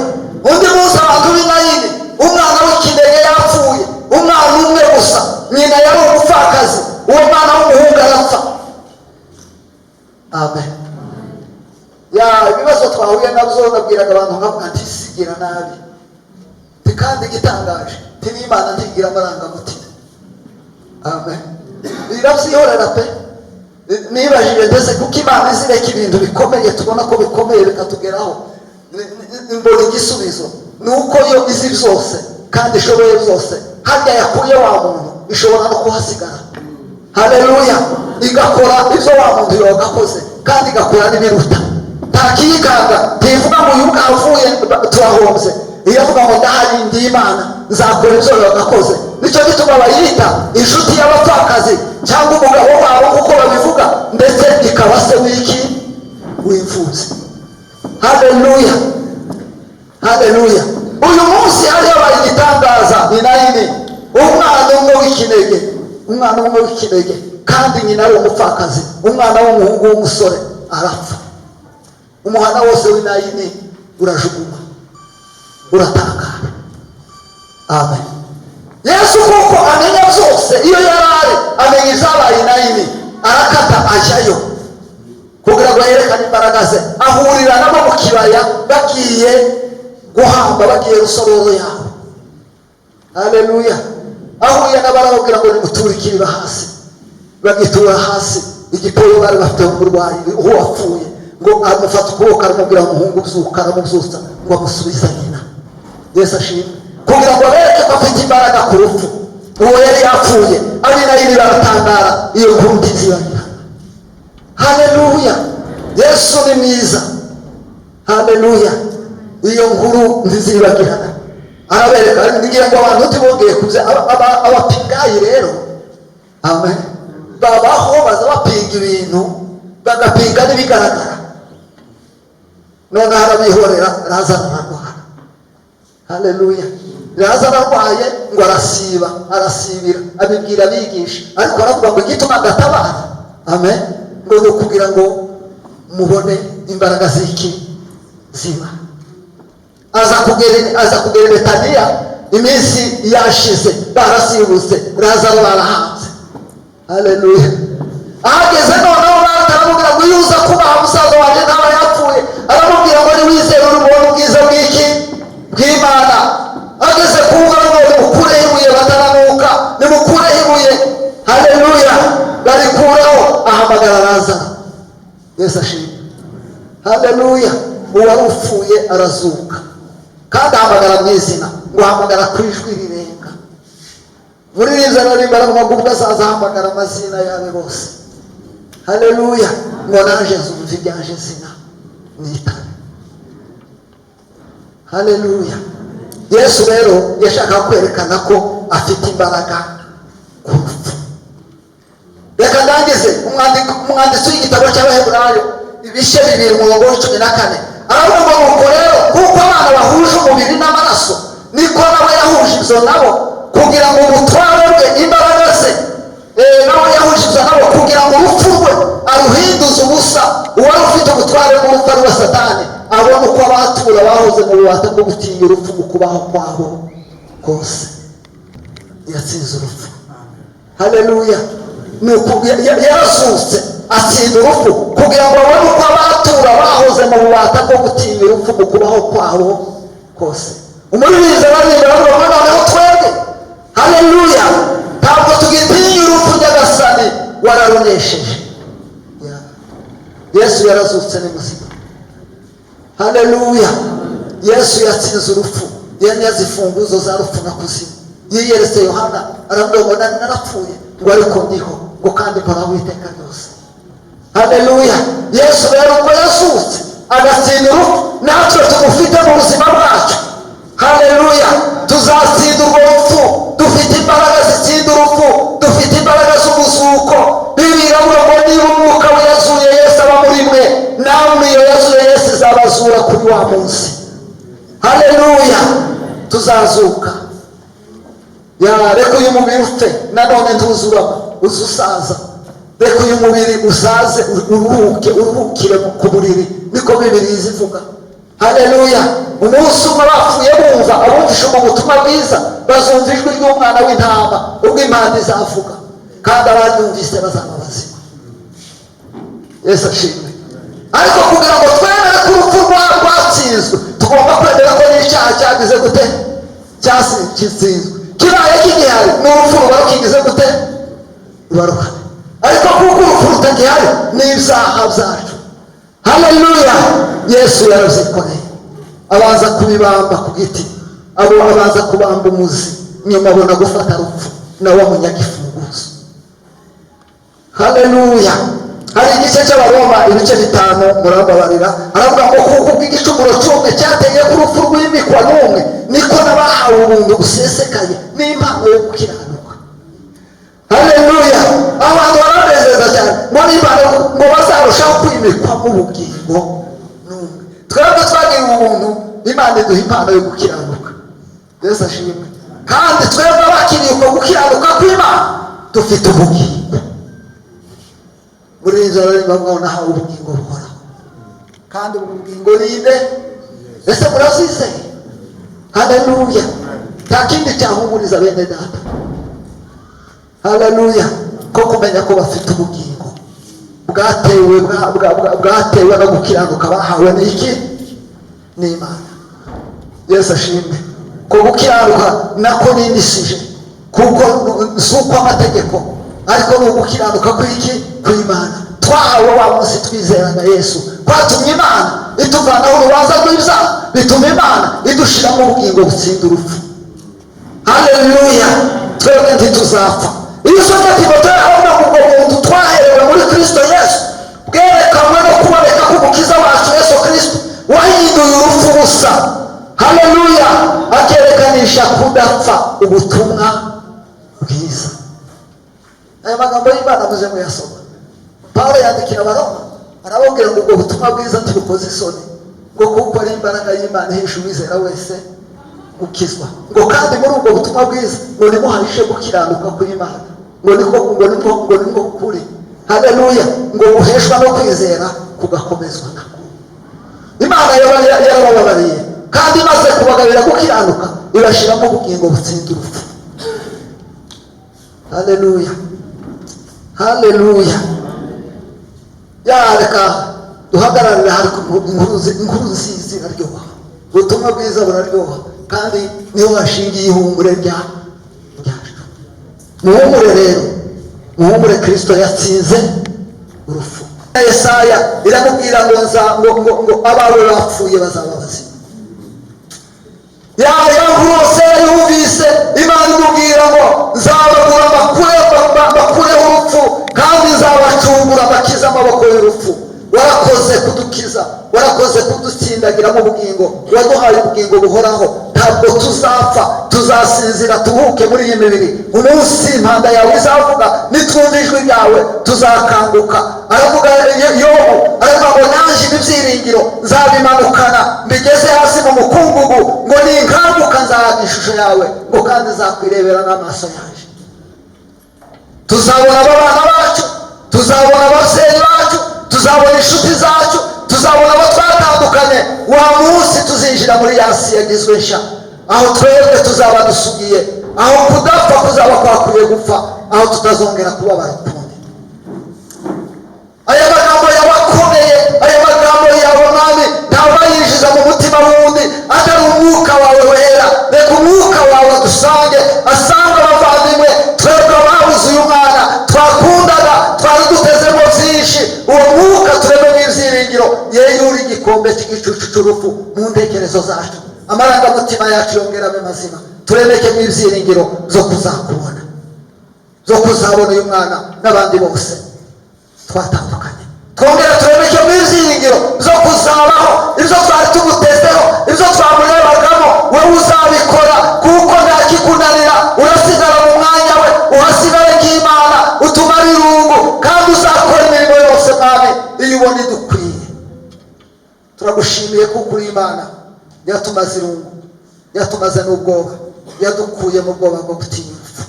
Undi munsi abantu b'i Nayini, umwana w'ikinege yapfuye, umwana umwe gusa, nyina yari umupfakazi, uwo mwana w'umuhungu arapfa. Amen. Ya ibibazo twahuye nabyo, nabwiraga abantu nkavuga nti sigira nabi. Kandi igitangaje, nti n'Imana ntigira amarangamutima. Amen. Irabyihorera pe. Nibajije ndetse kuko Imana izireka ibintu bikomeye, tubona ko bikomeye, bikatugeraho. Mbona igisubizo ni uko yo izi byose kandi ishoboye byose. Harya yakuye wa muntu, ishobora no kuhasigara. Haleluya! Igakora ibyo wa muntu yagakoze, kandi igakora n'ibiruta. Nta kiyikanga. Ntivuga ngo uyu avuye turahombye. Iyo avuga ngo ndahari, ndi Imana, nzakora ibyo yagakoze. Nicyo gituma bayita inshuti y'abapfakazi cyangwa umugabo wabo, kuko babivuga, ndetse ikaba se w'iki? W'imfubyi. Haleluya, haleluya! Uyu munsi hari habaye igitangaza i Nayini. Umwana umwe w'ikinege, umwana umwe w'ikinege, kandi nyina ari umupfakazi, umwana w'umuhungu w'umusore arapfa. Umuhanda wose w'i Nayini urajuguma, uratangara. Amen. Yesu, kuko amenya byose, iyo yari ari amenya ibyabaye i Nayini, arakata ajyayo kugira ngo yerekane imbaraga ze. Ahurira nabo mu kibaya, bagiye guhamba, bagiye rusororo yabo. Haleluya! Ahuye n'abarababwira ngo nimuture ikiriba hasi. Bagitura hasi igitoyo bari bafite umurwayi uwo wapfuye. Ngo amufata ukuboko, aramubwira: "Umuhungu, ubyuka." Aramubyutsa, ngo amusubize nyina. Yesu ashimwe! Kugira ngo abereke ko afite imbaraga ku rupfu. Uwo yari yapfuye, ab'i Nayini baratangara. Iyo nkuru ntizibagirana. Haleluya! Yesu ni mwiza. Haleluya! Iyo nkuru ntizibagirana. Arabereka. Ngira ngo abantu ntibongeye kuza. Abapingayi rero, amen, babaho baza bapinga ibintu, bagapinga n'ibigaragara. Noneho arabihorera. Razaro ararwara. Haleluya! Razaro arwaye, ngo arasiba, arasibira, abibwira abigisha. Ariko aravuga ngo igituma adatabara, amen, ngo ni ukugira ngo mubone imbaraga z'iki? Ziba. Aza kugera i Betaniya iminsi yashize, barasibutse, Razaro barahanze. Haleluya! Ahageze noneho baramubwira ngo iyo uza kubaha musaza wanjye ntaba yapfuye. Aramubwira ngo niwizere uri bubone ubwiza bw'iki? Bw'Imana. Ageze ku mva, ngo nimukureho ibuye, batananuka, nimukureho ibuye. Haleluya! Barikuraho. Ahamagara Razaro. Yesu ashimwe! Haleluya! Uwari upfuye arazuka, kandi ahamagara mu izina, ngo ahamagara ku ijwi rirenga. Muririmbyi aririmba, aravuga ngo ubwo azaza ahamagara amazina yawe bose, haleluya, ngo naje nzumva iryanje zina nitabe. Haleluya! Yesu rero yashakaga kwerekana ko afite imbaraga ku rupfu. Reka ndangize. Umwanditsi w'igitabo cy'Abaheburayo, ibice 2, umurongo wa 14, aravuga ngo nuko rero kuko abana bahuje umubiri n'amaraso, niko nawe yahuje ibyo nabo, kugira ngo ubutware bwe, imbaraga ze, nawe yahuje ibyo nabo kugira ngo urupfu rwe aruhinduze ubusa uwari ufite ubutware bw'urupfu, ari we Satani, abone uko abatura bahoze mu bubata bwo gutinya urupfu mu kubaho kwabo kose. Yatsinze urupfu. Haleluya! Nuko yarazutse, atsinda urupfu kugira ngo abone uko abatura bahoze mu bubata bwo gutinya urupfu mu kubaho kwabo kose. Umuririmbyi araririmba, aravuga ngo noneho twebwe, haleluya, ntabwo tugitinya urupfu, Nyagasani wararunesheje. Ya. Yesu yarazutse, ni muzima. Haleluya! Yesu yatsinze urupfu, yanyaze imfunguzo za rupfu na kuzimu. Yiyeretse Yohana, aravuga ngo nari narapfuye, ngo ariko ndiho, ngo kandi mporaho iteka ryose. Haleluya! Yesu rero ubwo yazutse agatsinda urupfu, natwe tumufite mu buzima bwacu, haleluya, tuzatsinda urwo rupfu. Dufite imbaraga zitsinda urupfu, dufite imbaraga z'umuzuko. Bibiliya iravuga ngo niba umwuka we yazuye Yesu aba muri mwe, namwe iyo yazuye Yesu izabazura kuri wa munsi. Haleluya! Tuzazuka. Ya, reka uyu mubiri upfe nanone, ntuzurama, uza usaza. Reka uyu mubiri usaze, uruhuke, uruhukire ku buriri, niko Bibiliya izivuga. Haleluya! Umunsi umwe bapfuye bumva, abumvishe ubwo butumwa bwiza bazumva ijwi ry'Umwana w'Intama ubwo impanda izavuga, kandi abaryumvise bazaba bazima. Yesu ashimwe! Ariko kugira ngo twemere ko urupfu rwatsinzwe, tugomba kwemera ko n'icyaha cyagize gute? Cyatsinzwe. Kibaye kigihari, ni urupfu ruba rukigize gute? Ruba ruhari. Ariko kuko urupfu rutagihari n'ibyaha byacu, haleluya, Yesu yarabyikoreye, abanza kubibamba ku giti, abo abanza kubamba umuzi, nyuma abona gufata rupfu nawe amunyaga ifunguzo. Haleluya. Hari igice cy'Abaroma ibice 5, murambabarira, aravuga ngo kuko ubw'igicumuro cy'umwe cyateye ko urupfu rwimikwa n'umwe, niko n'abahawe ubuntu busesekaye n'impano yo gukiranuka. Haleluya. Abantu baranezeza cyane ngo n'impano ngo bazarushaho kwimikwa mu bugingo n'umwe. Twebwe twagiriwe ubuntu, Imana iduha impano yo gukiranuka. Yesu ashimwe. Kandi twebwe abakiriye uko gukiranuka kw'Imana dufite ubugingo. Muri inzu bavuga ngo nahawe ubugingo buhoraho, kandi ubu bugingo ni nde? Ese murazizeye? Haleluya. Nta kindi cyahumuriza bene data, haleluya, ko kumenya ko bafite ubugingo bwatewe bwatewe no gukiranuka bahawe n'iki? N'Imana. Yesu ashimwe. Ko gukiranuka nako nindishije, kuko si uko amategeko, ariko ni ugukiranuka kw'iki? Kw'Imana twahawe wa munsi twizerana Yesu, kwatumye Imana ituvanaho urubanza rw'ibyaha, bituma Imana idushiramo ubugingo butsinda urupfu. Haleluya. Twebwe ntituzapfa. Iyo usomye Timoteyo, aravuga ngo ubwo buntu twaherewe muri Kristo Yesu bwerekanwe no kuboneka k'Umukiza wacu Yesu Kristo, wahinduye urupfu busa. Haleluya. Akerekanisha kudapfa ubutumwa bwiza. Aya magambo y'Imana muze muyasoma. Pawulo yandikira Abaroma, arababwira ngo ubwo butumwa bwiza tubukoze isoni, ngo kuko ari imbaraga y'Imana ihesha uwizera wese gukizwa, ngo kandi muri ubwo butumwa bwiza ngo nimuhahishe gukiranuka kw'Imana, ngo niko ngo niko ngo niko kuri. Haleluya. Ngo guheshwa no kwizera kugakomezwa nako. Imana yarabababariye, kandi imaze kubagabira gukiranuka ibashiramo ubugingo butsinda urupfu. Haleluya, haleluya. Yareka duhagararire hari inkuru nziza iraryoha, ubutumwa bwiza buraryoha, kandi niho hashingiye ihumure ryacu. Muhumure rero, muhumure, Kristo yatsinze urupfu. Yesaya iramubwira ngo nza ngo ngo ngo abawe bapfuye bazaba bazima. Ya nkuru yumvise Imana imubwira ngo nzabagura bakureho urupfu, kandi nzabacungura bakize amaboko y'urupfu. Warakoze kudukiza, warakoze kudutsindagira mu bugingo, waduhaye ubugingo buhoraho. Ntabwo tuzapfa, tuzasinzira tuhuke muri iyi mibiri. Umunsi impanda yawe izavuga, nitwumva ijwi ryawe tuzakanguka. Aravuga Yobu, aravuga ngo nanjye ibi byiringiro nzabimanukana mbigeze hasi mu mukungugu, ngo ninkanguka nzahabwa ishusho yawe, ngo kandi nzakwirebera n'amaso yanjye. Tuzabona abana bacu, tuzabona ababyeyi bacu, tuzabona inshuti zacu, tuzabona abo twatandukanye. Wa munsi tuzinjira muri ya si yagizwe nshya, aho twebwe tuzaba dusugiye, aho kudapfa kuzaba kwakwiye gupfa, aho tutazongera kubabara ukundi. Aya magambo yabakomeye, aya magambo yawe Mwami ntabayinjiza mu mutima wundi atari umwuka wawe wera. Reka umwuka wawe adusange, asange abavandimwe twebwe ababuze uyu mwana twakundaga, twari dutezemo byinshi. Uwo mwuka turememo ibyiringiro, yeyure igikombe cy'igicucu cy'urupfu mu ntekerezo zacu, amarangamutima yacu yongera abe mazima, turemekemo ibyiringiro zo kuzakubona, zo kuzabona uyu mwana n'abandi bose twatandukanye. Twongera turemekemo ibyiringiro zo kuzabaho, ibyo twari tumutezeho, ibyo twamurebagamo, wowe uzabikora, kuko nta kikunanira. Urasigara mu mwanya we, uhasigare nk'Imana, utumare irungu, kandi uzakora imirimo yose Mwami iyo ubona idukwiye. Turagushimiye kuko uri Imana yatumaze irungu, yatumaze n'ubwoba, yadukuye mu bwoba bwo gutinya urupfu.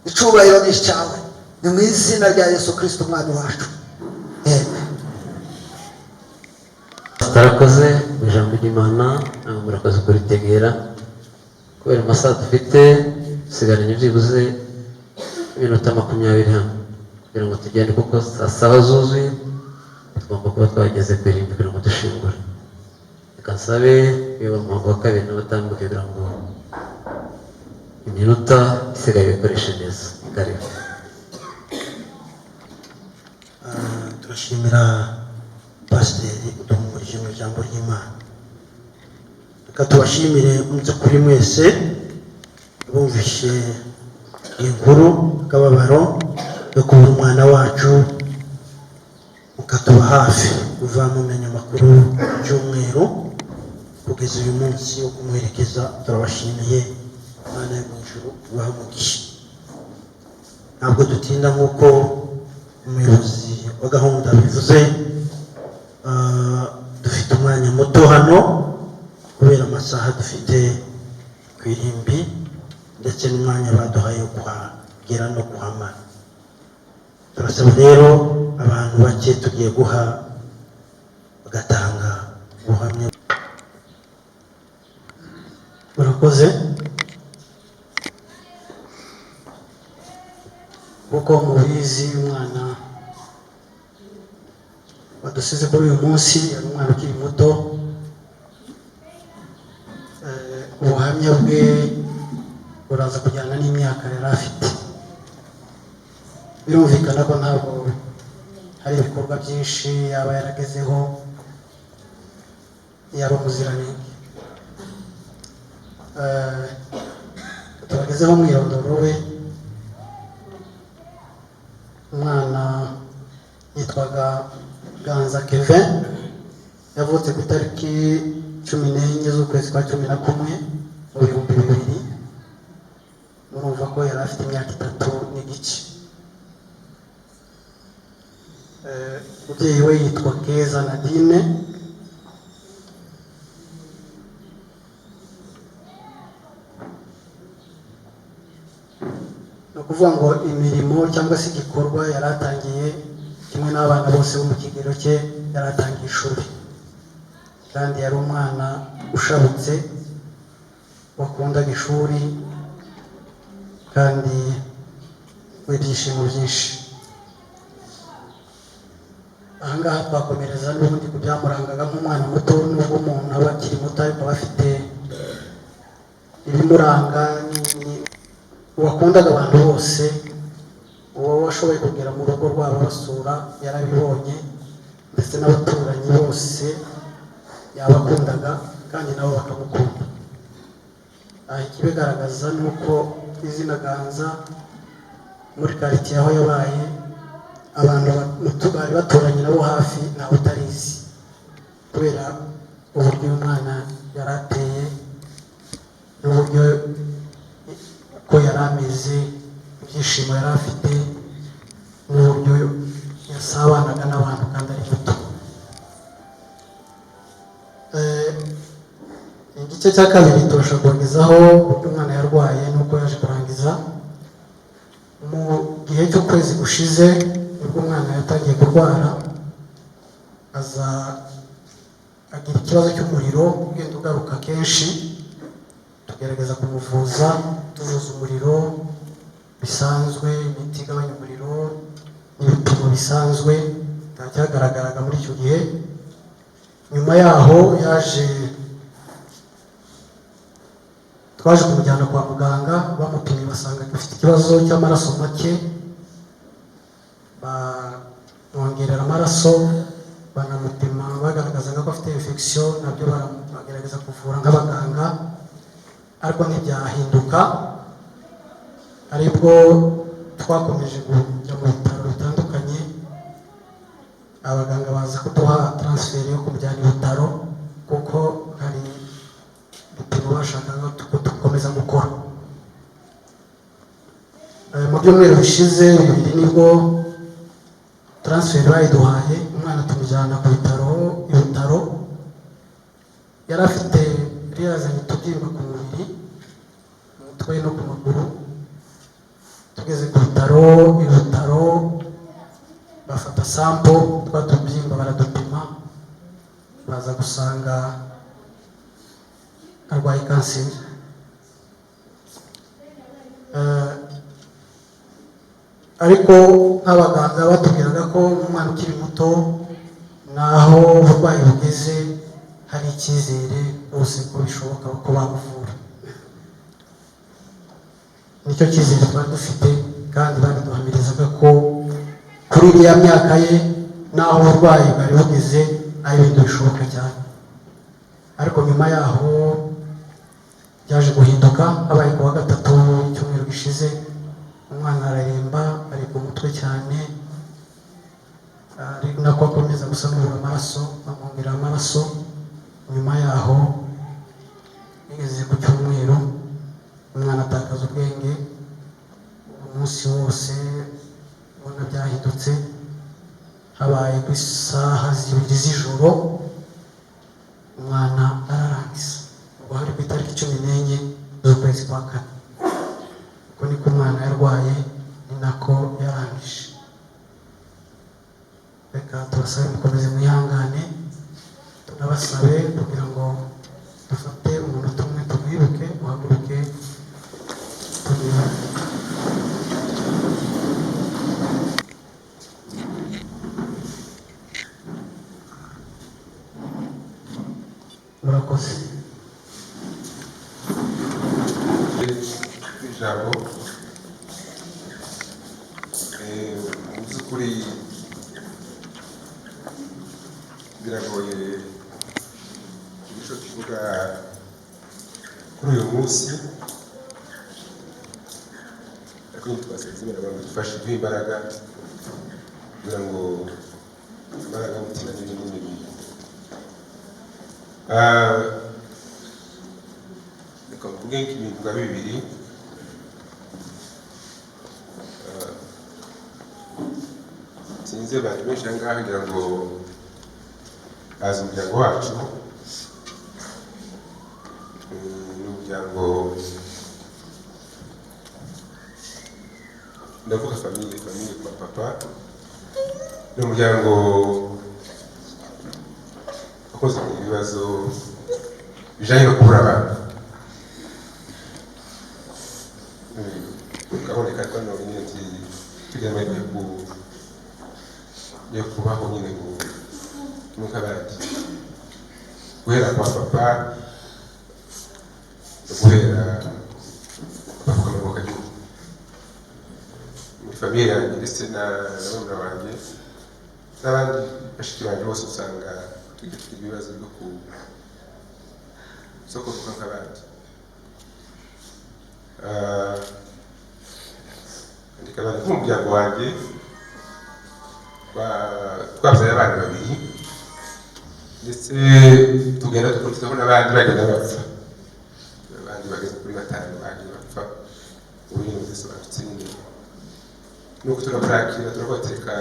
Icubahiro ni icyawe, ni mu izina rya Yesu Kristo Umwami wacu. Amen. Tutarakoze mu ijambo ry'Imana, namwe murakoze kuritegera. Kubera amasaha dufite, dusigaranye byibuze iminota 20 hano kugira ngo tugende, kuko saa saba zuzuye tugomba kuba twageze ku irimbi kugira ngo dushingure. Reka nsabe uyobora umuhango wa kabiri n'abatambuke kugira ngo iminota isigaye bikoreshe neza. Karibu. Turashimira pasiteri uduhumurije mu ijambo ry'Imana. Reka tubashimire mu by'ukuri mwese bumvishe inkuru akababaro yo kubura umwana wacu, mukatuba hafi kuva mumenya amakuru cy'umweru kugeza uyu munsi wo kumuherekeza. Turabashimiye, Imana yo mu ijuru ibahe umugisha. Ntabwo dutinda nk'uko umuyobozi wa gahunda bivuze, dufite umwanya muto hano kubera amasaha dufite ku irimbi ndetse n'umwanya baduhaye wo kuhagera no kuhamara. Turasaba rero abantu bake tugiye guha bagatanga ubuhamya. Murakoze. Kuko mubizi, umwana wadusize kuri uyu munsi yari umwana ukiri muto. Ubuhamya bwe buraza kujyana n'imyaka yari afite. Birumvikana ko ntabwo hari ibikorwa byinshi yaba yaragezeho, yari umuziranenge. Tubagezeho umwirondoro we. Umwana yitwaga Ganza Kevin, yavutse ku itariki 14 z'ukwezi kwa 11 mu 2000. Murumva ko yari afite imyaka 3.5. Umubyeyi we yitwa Keza Nadine. Ni ukuvuga ngo imirimo cyangwa se igikorwa yari atangiye kimwe n'abana bose bo mu kigero cye, yari atangiye ishuri, kandi yari umwana ushabutse wakundaga ishuri kandi w'ibyishimo byinshi. Ahangaha twakomereza n'ubundi ku byamurangaga nk'umwana muto. Nubwo umuntu aba akiri muto ariko aba afite ibimuranga. Wakundaga abantu bose, uwo washoboye kugera mu rugo rwabo basura yarabibonye, ndetse n'abaturanyi bose yabakundaga kandi nabo bakamukunda. Aha ikibigaragaza ni uko izina Ganza muri karitsiye aho yabaye, abantu bari baturanye nabo hafi ntawe utarizi, kubera uburyo uyu mwana yari ateye n'uburyo ko yari ameze, ibyishimo yari afite n'uburyo yasabanaga n'abantu kandi ari muto. Igice cya kabiri turashobora kubagezaho uburyo umwana yarwaye n'uko yaje kurangiza. Mu gihe cy'ukwezi gushize nibwo umwana yatangiye kurwara, aza agira ikibazo cy'umuriro ugenda ugaruka kenshi. Tugerageza kumuvuza, tuvuza umuriro bisanzwe, imiti igabanya umuriro n'ibipimo bisanzwe, nta cyagaragaraga muri icyo gihe. Nyuma yaho yaje twaje kumujyana kwa muganga, bamupimye basanga afite ikibazo cy'amaraso make, bamwongerera amaraso, banamupima bagaragazaga ko afite infection, nabyo bagerageza kuvura nk'abaganga ariko ntibyahinduka. Aribwo twakomeje kujya mu bitaro bitandukanye, abaganga baza kuduha transfer yo kumujyana ibitaro kuko hari ibipimo bashakaga ko dukomeza gukora. Mu byumweru bishize bibiri nibwo transfer bayiduhaye, umwana tumujyana ku bitaro. Ibitaro yari afite, yari yazanye utubyimba ku mubiri, mu mutwe no ku maguru. Tugeze ku bitaro, ibitaro bafata sample twa tubyimba baradupima, baza gusanga arwaye kanseri. Ariko nk'abaganga batubwiraga ko umwana ukiri muto naho uburwayi bugeze hari icyizere rwose ko bishoboka ko bamuvura. Nicyo cyizere twari dufite, kandi babiduhamirizaga ko kuri iriya myaka ye Naho uburwayi bwari bugeze ari ibintu bishoboka cyane, ariko nyuma yaho byaje guhinduka. Habaye ku wa gatatu icyumweru gishize, umwana araremba, aribwa umutwe cyane, ari nako akomeza gusa n'ubura amaraso, bamwongerera amaraso. Nyuma yaho bigeze ku cyumweru, umwana atakaza ubwenge umunsi wose, ubona byahindutse. Habaye ku isaha 2 z'ijoro, umwana ararangiza. Ubwo hari ku itariki 14 z'ukwezi kwa kane. Uko niko umwana yarwaye, ni nako yarangije. Reka tubasabe mukomeze mwihangane, tunabasabe kugira ngo dufate umunota umwe tumwibuke, muhaguruke tumwibuke. Murakoze. Ijambo mu by'ukuri biragoye icyo tuvuga kuri uyu munsi, ariko ntitwasenze Imana ngo idufashe, iduhe imbaraga kugira ngo amarangamutima n'ibindi n'ibindi. Reka mvuge nk'ibintu nka bibiri. Sinzi abantu benshi aha ngaha kugira ngo bazi umuryango wacu. Ni umuryango, ndavuga famille, famille kwa papa, ni umuryango wakoze ibibazo bijyanye no kubura abantu, ukaboneka, ariko none nyine tugira amahirwe yo kubaho nyine ngo kimwe nk'abandi, guhera kwa papa, guhera bavuga mu kagihugu muri famille yanjye, ndetse na barumuna banjye n'abandi bashiki banjye bose, usanga tujya tugira ibibazo byo ku zo kuvuga nk'abandi. Andika abana nk'umuryango wanjye, twabyaye abana babiri, ndetse tugenda dukurikizaho n'abandi bagenda bapfa, abandi bageze kuri 5 bagiye bapfa. Ubu nyine bidasobanutse nyine, nuko turabyakira, turabateka.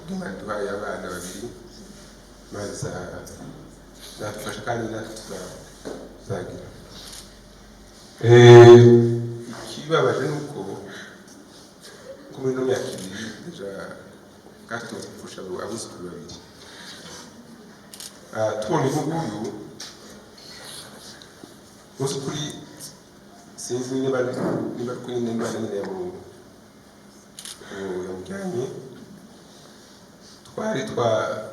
Imana iduhaye abana babiri, Imana izadufasha kandi natwe tuzagira. Ikibabaje ni uko nko muri ino myaka 2 déjà kandi tumaze gupfusha abuzukuru babiri. Tubonye uyu nguyu mu by'ukuri sinzi niba ari kuri niba nyine yamujyanye, twari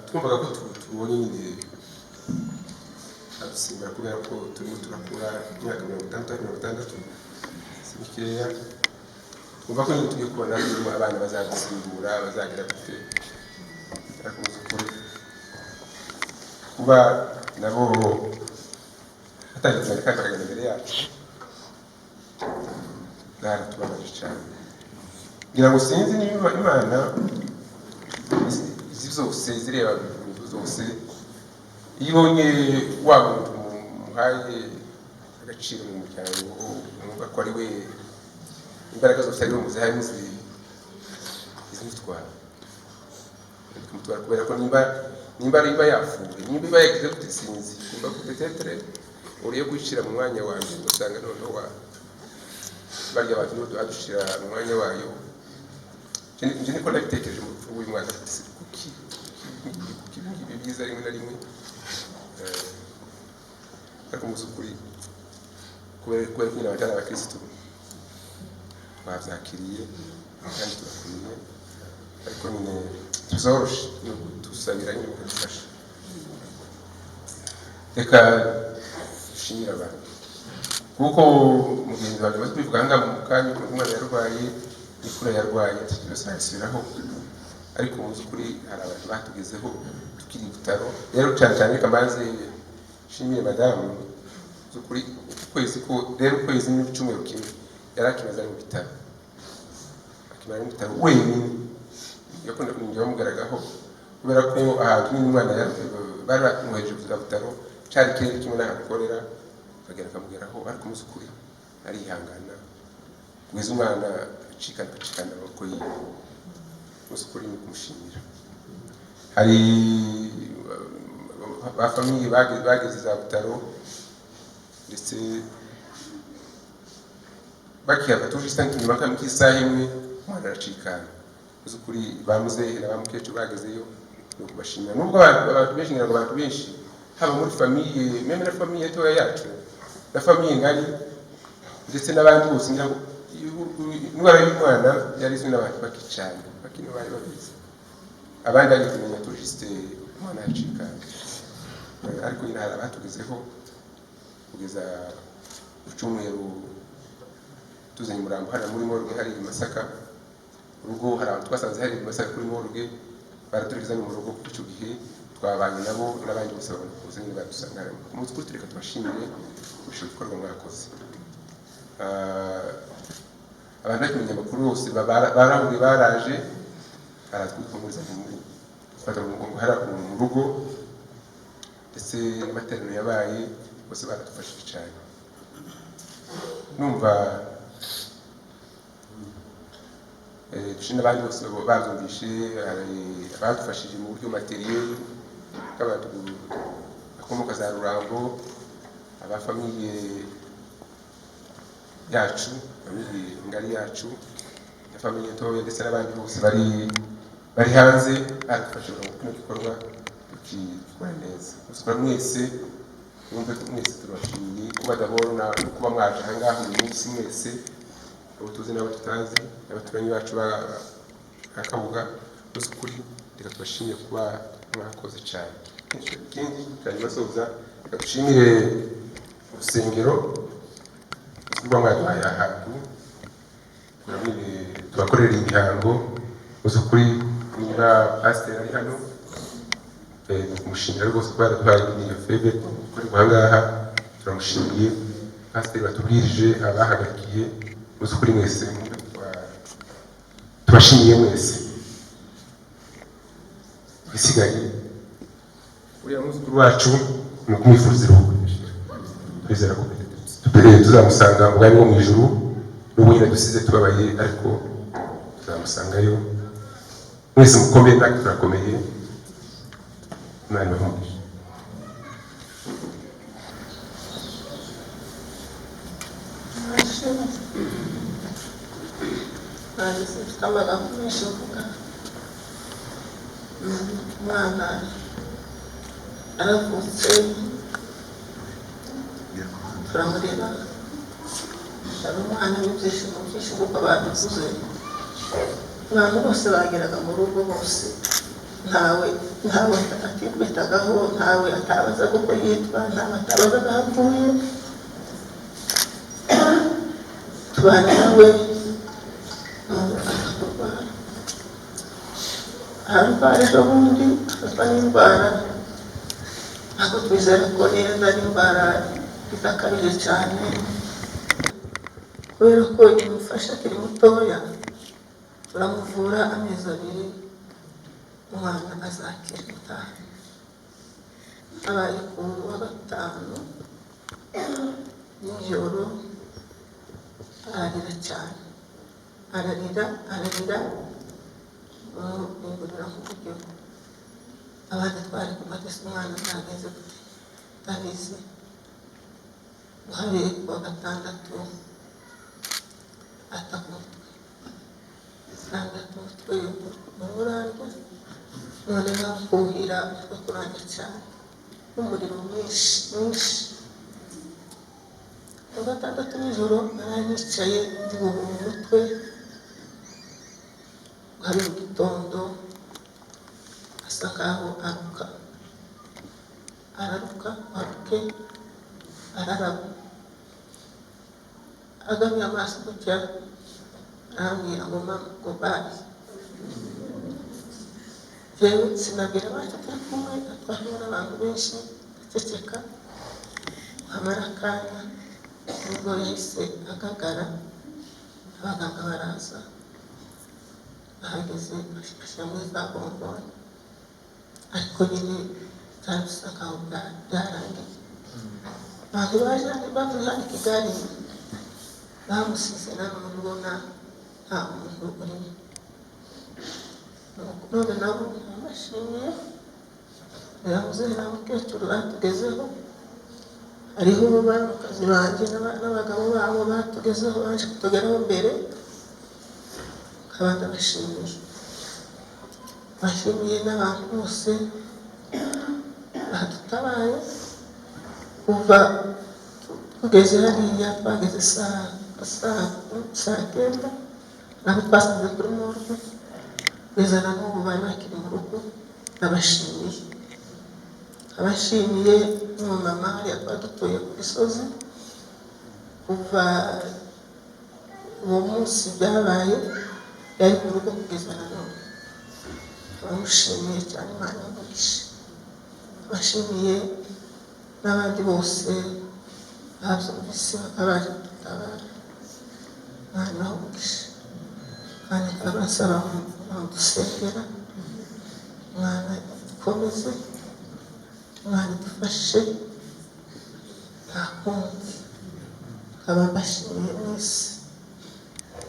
twumvaga ko tubonye nyine adusimbura, kubera ko turimo turakura, imyaka 60 60 si mikeya, twumva ko nyine tugiye kubona abana bazadusimbura, bazagira gute. Ariko mu by'ukuri kuba nabo batangiye kandi bakagenda imbere yacu, byaratubabaje cyane. Ngira ngo sinzi niba Imana izi zose zireba ibintu zose, iyo ibonye wa muntu muhaye agaciro mu muryango, mwumva ko ari we imbaraga zose ari we muzihaye, izimutwara, bikamutwara, kubera ko nimba iba yapfuye, nimba iba yagize gute, sinzi, nimba peut-être uriye kwishyira mu mwanya wa mbere, ugasanga noneho barya abantu nibo adushyira mu mwanya wayo. Nje niko nabitekereje mu rupfu rw'uyu mwana, kuki ibi biza rimwe na rimwe. Ariko mu by'ukuri kubera ko nyine abatari abakirisitu babyakiriye kandi turakomeye, ariko nyine tuzoroshe dusabira nyine mukadufasha. Reka dushimire abantu, kuko mugenzi wanjye amaze kubivuga aha ngaha mu kanya, ukuntu umwana yarwaye, imfura yarwaye, byose nabisubiraho. Ariko mu by'ukuri hari abantu batugezeho tukiri ibitaro. Rero cyane cyane reka mbanze nshimire madamu. Mu by'ukuri ukwezi ko rero, ukwezi n'icyumweru kimwe yari akimaze ari mu bitaro, akimara mu bitaro wenyine. Yakunda kumujya bamugaragaho kubera ko ahantu nyine umwana bari bamwohereje kuza bitaro cyari kirere kimwe n'ahantu akorera, akagera akamugeraho. Ariko mu by'ukuri arihangana kugeza umwana acikana, acikana amaboko yiwe. Mu by'ukuri ni ukumushimira. Hari ba famille bageze za Butaro, ndetse bakihava tuje nyuma nk'isaha imwe umwana aracikana. Mu by'ukuri ba muzehe na ba mukecuru bagezeyo, ni ukubashimira. Nubwo abantu benshi, ngira ngo abantu benshi haba muri famille, même na famille ntoya yacu na famille ngari ndetse n'abandi bose, ngira ngo indwara y'umwana yari izwi n'abantu bake cyane, bake nibo bari babizi. Abandi bagiye kumenya tout juste umwana yacikana. Ariko nyine hari abatugezeho kugeza ku cyumweru tuzanye umurambo hariya muri morgue hari i Masaka. Urugo hari abantu twasanze hari i Masaka kuri morgue, baraturegeza mu rugo. Kuko icyo gihe twabanye nabo n'abandi bose babona kuza nyine badusanga hariya. Ku munsi kuri reka tubashimire kurusha ibikorwa mwakoze. Abantu bakimenya amakuru bose barahuye, baraje baratwihumuriza gufata mu mugongo hariya mu rugo, ndetse n'amateraniro yabaye bose baradufashije cyane. Numva dushimira n'abandi bose babyumvishe. Hari abadufashije mu buryo matériel nk'abantu bakomoka za Rurambo, aba famille yacu, famille ngari yacu na famille ntoya, ndetse n'abandi bose bari hanze badufashije kugira ngo kino gikorwa tukikora neza. Gusa mwese mwumve ko mwese turabashimiye kuba dabona kuba mwaje aha ngaha uyu munsi mwese, abo tuzi n'abo tutazi, n'abaturanyi bacu ba Kabuga. Mu by'ukuri reka tubashimire kuba mwakoze cyane. Ikindi cyane basoza, reka dushimire urusengero kuba mwaduhaye ahantu tubakorera imihango. Mu by'ukuri niba pasiteri ari hano, ni ukumushimira rwose kuba yaraduhaye iyo febe gukorerwa aha ngaha. Turamushimiye pasiteri batubwirije, abahagarikiye. Mu by'ukuri mwese tubashimiye mwese. Igisigaye, uriya mwuzukuru wacu ni ukumwifuriza iruhuko ridashira. Twizera ko tuzamusanga mu bwami bwo mu ijuru. N'ubu nyine dusize tubabaye, ariko tuzamusangayo. Mwese mukomeye, natwe turakomeye. Imana ibahe umugisha. Nanjye simfite amagambo menshi mvuga. Umwana aravutse, turamureba, ari umwana w'ibyishimo byinshi kuko babivuze. Abantu bose bageraga mu rugo bose, ntawe atikubitagaho, ntawe atabazaga uko yitwa, ntawe atabazaga aho avuye. Tubana nawe, aza kurwara, ararwara. Ejo bundi afatwa n'indwara, ntabwo twizera ko neza ari indwara idakabije cyane, kubera ko imufasha akiri mutoya. Turamuvura amezi 2, umwana azakira gutaha. Abaye ku wa gatanu nijoro, ararira cyane, ararira, ararira, bamufungurira nk'uburyo abandi twari kubatse. Umwana ntageze gute, ndabizi. Uhabereye ku wa gatandatu, ata ku mutwe, ata umutwe urarya, none bakuhira umutwe kuranja cyane n'umuriro mwinshi mwinshi. Ku wa gatandatu nijoro nari nicaye ndi guhuma umutwe. Hari mu gitondo, asa nkaho aruka, araruka, aruke, araraba, agaruye amaso gutya, arambwira ngo: "Mama," ngo: "Bye." Rero sinabwira abacu turi kumwe, twahura n'abantu benshi, ndaceceka. Hamara akanya nubwo yahise agagara, abaganga baraza, bahageze bashyira muri za bomboni, ariko nyine byari bisa nkaho byarangiye. Abantu baje bavuye hano i Kigali bamusize, nanone ubona nta muntu urimo. None nabo ndabashimiye, muzehe na mukecuru batugezeho. Hariho baramukazi banjye n'abagabo babo batugezeho, baje kutugeraho mbere, nkaba ndabashimiye. Bashimiye n'abantu bose badutabaye kuva tugeze hariya. Twageze saa 9, nabo twasanze kuri morgue, kugeza na n'ubu bari bakiri mu rugo. Ndabashimiye, abashimiye n'umumama hariya twari dutuye ku gisozi. Kuva uwo munsi byabaye yari mu rugo kugeza na none, abamushimiye cyane, Imana ibahe. Abashimiye n'abandi bose babyumvise bakaba baje kudutabara, Imana ibahe umugisha. Kandi nkabasaba dusengera, Imana ikomeze, Imana idufashe, nta kundi. Nkaba mbashimiye mwese,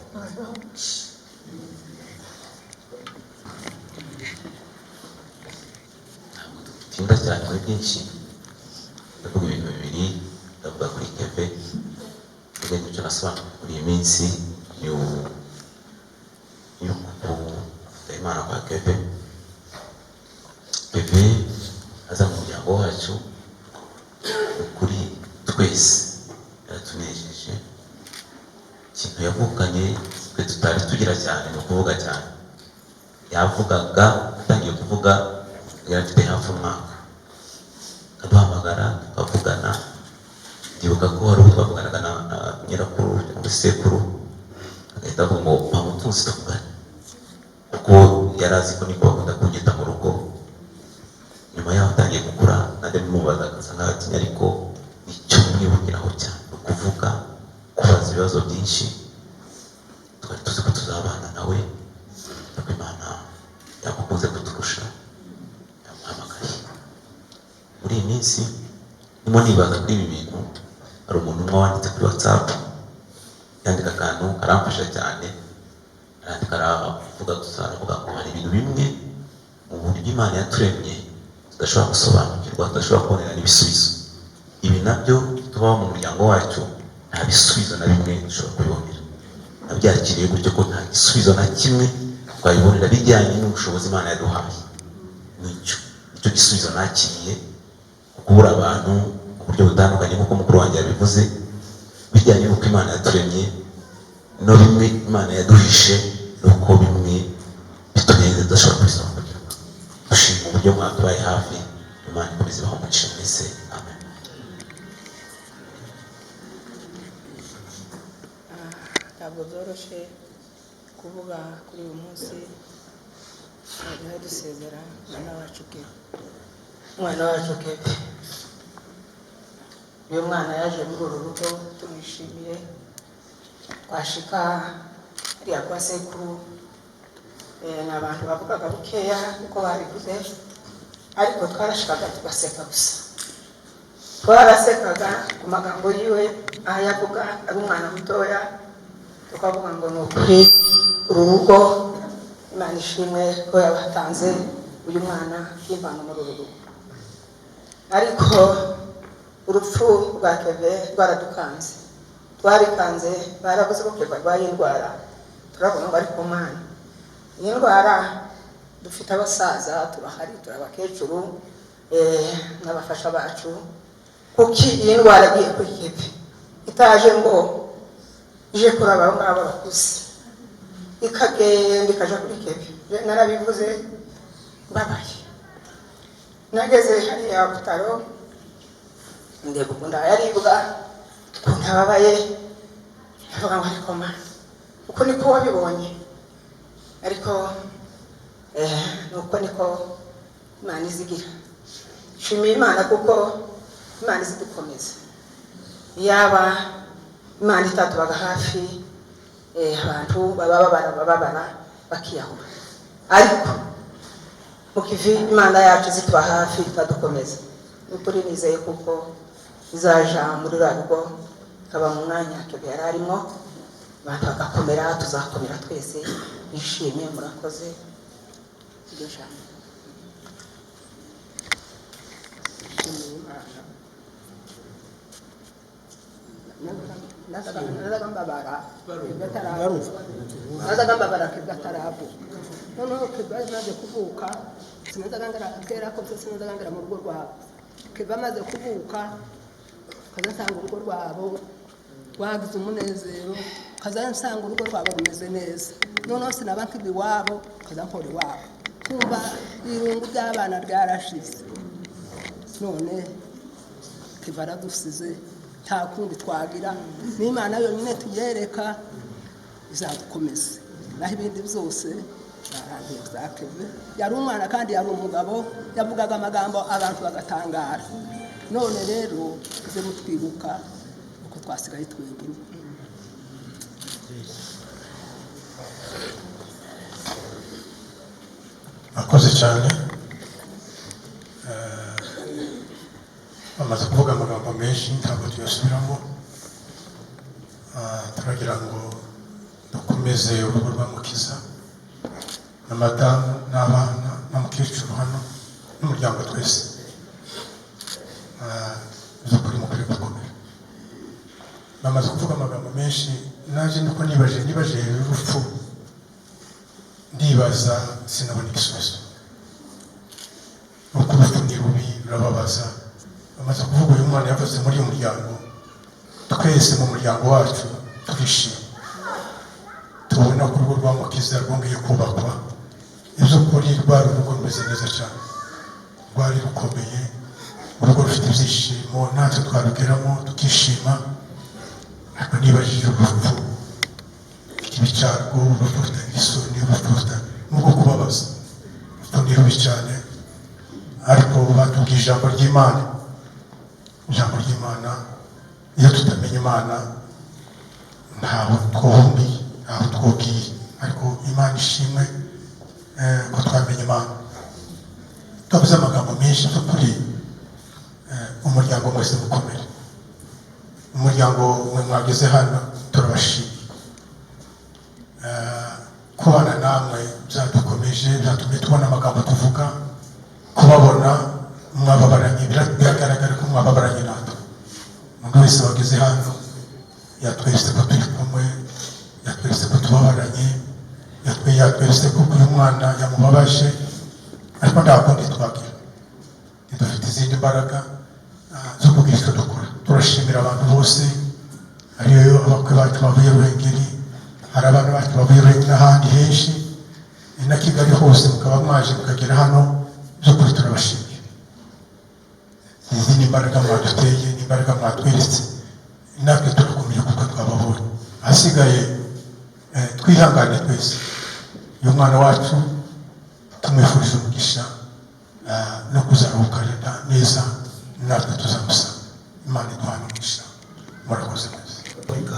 Imana ibahe umugisha. Dutinda cyane muri byinshi, ndavuga ibintu bibiri. Ndavuga kuri Keve, mvuga n'icyo nasobanuye kuri iyi minsi yo Imana kwa Keve. Keve aza mu muryango wacu, kuri twese yaratunejeje. Ikintu yavukanye twe tutari tugira cyane ni ukuvuga cyane. Yavugaga, atangiye kuvuga yari afite hafi umwaka, akaduhamagara tukavugana. Ndibuka ko hari ubwo twavuganaga na nyirakuru cyangwa sekuru, agahita avuga ngo mpa mutunzi tuvugane, kuko yari azi ko niko bakunda kunyita mu rugo. Nyuma yaho atangiye gukura, najya mubaza agasa nkaho atinya, ariko icyo mwibukiraho cyane ni ukuvuga, kubaza ibibazo byinshi. Twari tuzi ko tuzabana nawe, ariko Imana yamukunze kuturusha, yamuhamagaye. Muri iyi minsi ndimo nibaza kuri ibi bintu. Hari umuntu umwe wanditse kuri WhatsApp, yandika akantu karamfasha cyane. Arandika aravuga gusa, aravuga ngo hari ibintu bimwe mu buryo Imana yaturemye tudashobora gusobanukirwa, tudashobora kubonera n'ibisubizo. Ibi nabyo tubaho mu muryango wacu, nta bisubizo na bimwe dushobora kubibonera. Nabyakiriye gutyo ko nta gisubizo na kimwe twabibonera bijyanye n'ubushobozi Imana yaduhaye. Nicyo gisubizo nakiriye, kubura abantu mu buryo butandukanye nk'uko mukuru wanjye yabivuze, bijyanye n'uko Imana yaturemye, no bimwe Imana yaduhishe, n'uko bimwe biturenze tudashobora kubisobanukirwa. Dushima uburyo mwatubaye hafi, Imana ikomeze ibahe umugisha mwese. Amen. Ntabwo byoroshye kuvuga kuri uyu munsi twari dusezera umwana wacu Keve. Umwana wacu Keve, uyu mwana yaje muri uru rugo tumwishimiye. Twashika hariya kwa sekuru, ni abantu bavugaga bukeya kuko babivuze, ariko twarashikaga tugaseka gusa. Twarasekaga ku magambo yiwe aho yavuga ari umwana mutoya, tukavuga ngo ni ukuri uru rugo Imana ishimwe ko yabatanze uyu mwana y'impano muri uru rugo. Ariko urupfu rwa Keve rwaradukanze, twarikanze. Baravuze ko Keve arwaye indwara, turavuga ngo ariko mwana, iyi ndwara dufite abasaza turahari, turi abakecuru n'abafasha bacu, kuki iyi ndwara agiye kuri Keve itaje ngo ije kuraba abo ngabo bakuze, ikagenda ikaja kuri Keve? Narabivuze mbabaye. Nageze hariya butaro, ndeba ukuntu yaribwa, ukuntu ababaye, ndavuga ngo ariko mana, uko niko wabibonye. Ariko Nuko niko Imana izigira. Nshimiye Imana kuko Imana izidukomeza. Yaba Imana itatubaga hafi, abantu baba babara bakiyahura, ariko mu kivi Imana yacu zituba hafi ikadukomeza. Nukuri nizeye kuko izaja muri ruriya rugo ikaba mu mwanya Kevin yari arimo, abantu bagakomera, tuzakomera twese nishimye. Murakoze iryo jambo. Nazaga mbabara nazaga mbabara Kevin ataravuka. Noneho Kevin amaze kuvuka sinazaga ngara kera ko sinazaga ngara mu rugo rwabo. Kevin amaze kuvuka kaza nsanga urugo rwabo rwagize umunezero, kaza nsanga urugo rwabo rumeze neza. Noneho sinaba nkiba iwabo, kaza nkora iwabo, kumva irungu ry'abana ryarashize. None Kevin aradusize, nta kundi twagira, n'Imana yonyine tuyereka izadukomeza. Naho ibindi byose barangiye za Kevin. Yari umwana kandi yari umugabo, yavugaga amagambo abantu bagatangara. None rero tuze mutwibuka uko twasigaye twenyine. Akoze cyane. Bamaze kuvuga amagambo menshi ntabwo tuyasubiramo. Turagira ngo dukomeze urugo rwa Mukiza na madamu n'abana na mukecuru hano n'umuryango twese. By'ukuri mukwiye gukomera. Bamaze kuvuga amagambo menshi, naje niko nibaje urupfu, ndibaza sinabona igisubizo. Nuko urupfu ni rubi, rurababaza. Bamaze kuvuga uyu mwana yavuze muri uyu muryango, twese mu muryango wacu turishimye, tubona ko urugo rwa Mukiza rwongeye kubakwa. Iby'ukuri rwari urugo rumeze neza cyane, rwari rukomeye, urugo rufite ibyishimo, natwe twarugeramo tukishima. Ariko nibajije urupfu, ikibi cyarwo, urupfu rutagira isoni, urupfu n'ubwo kubabaza, urupfu ni rubi cyane. Ariko batubwiye ijambo ry'Imana, ijambo ry'Imana, iyo tutamenya Imana ntaho twombi, ntaho twogiye. Ariko Imana ishimwe ko twamenye Imana. Twavuze amagambo menshi by'ukuri. Umuryango mwese mukomere, umuryango mwe mwageze hano turabashimiye. Kubana namwe byadukomeje, byatumye tubona amagambo tuvuga. Kubabona mwababaranye, biragaragara ko mwababaranye natwe. Umuntu wese wageze hano yatweretse ko turi kumwe, yatweretse ko tubabaranye, yatweretse ko uyu mwana yamubabaje. Ariko nta kundi twagira, ntidufite izindi mbaraga zo kugira icyo dukora. Turashimira abantu bose, ariyo abakwe bacu bavuye Ruhengeri, hari abantu bacu bavuye Ruhengeri n'ahandi henshi, ni na Kigali hose, mukaba mwaje mukagera hano, by'ukuri turabashimiye. Izi ni imbaraga mwaduteye, ni imbaraga mwatweretse, natwe turakomeye kuko twababonye. Ahasigaye twihangane twese. Uyu mwana wacu tumwifuriza umugisha no kuzaruhuka neza, natwe tuzamusaba. Imana iduhane umugisha. Murakoze neza. Reka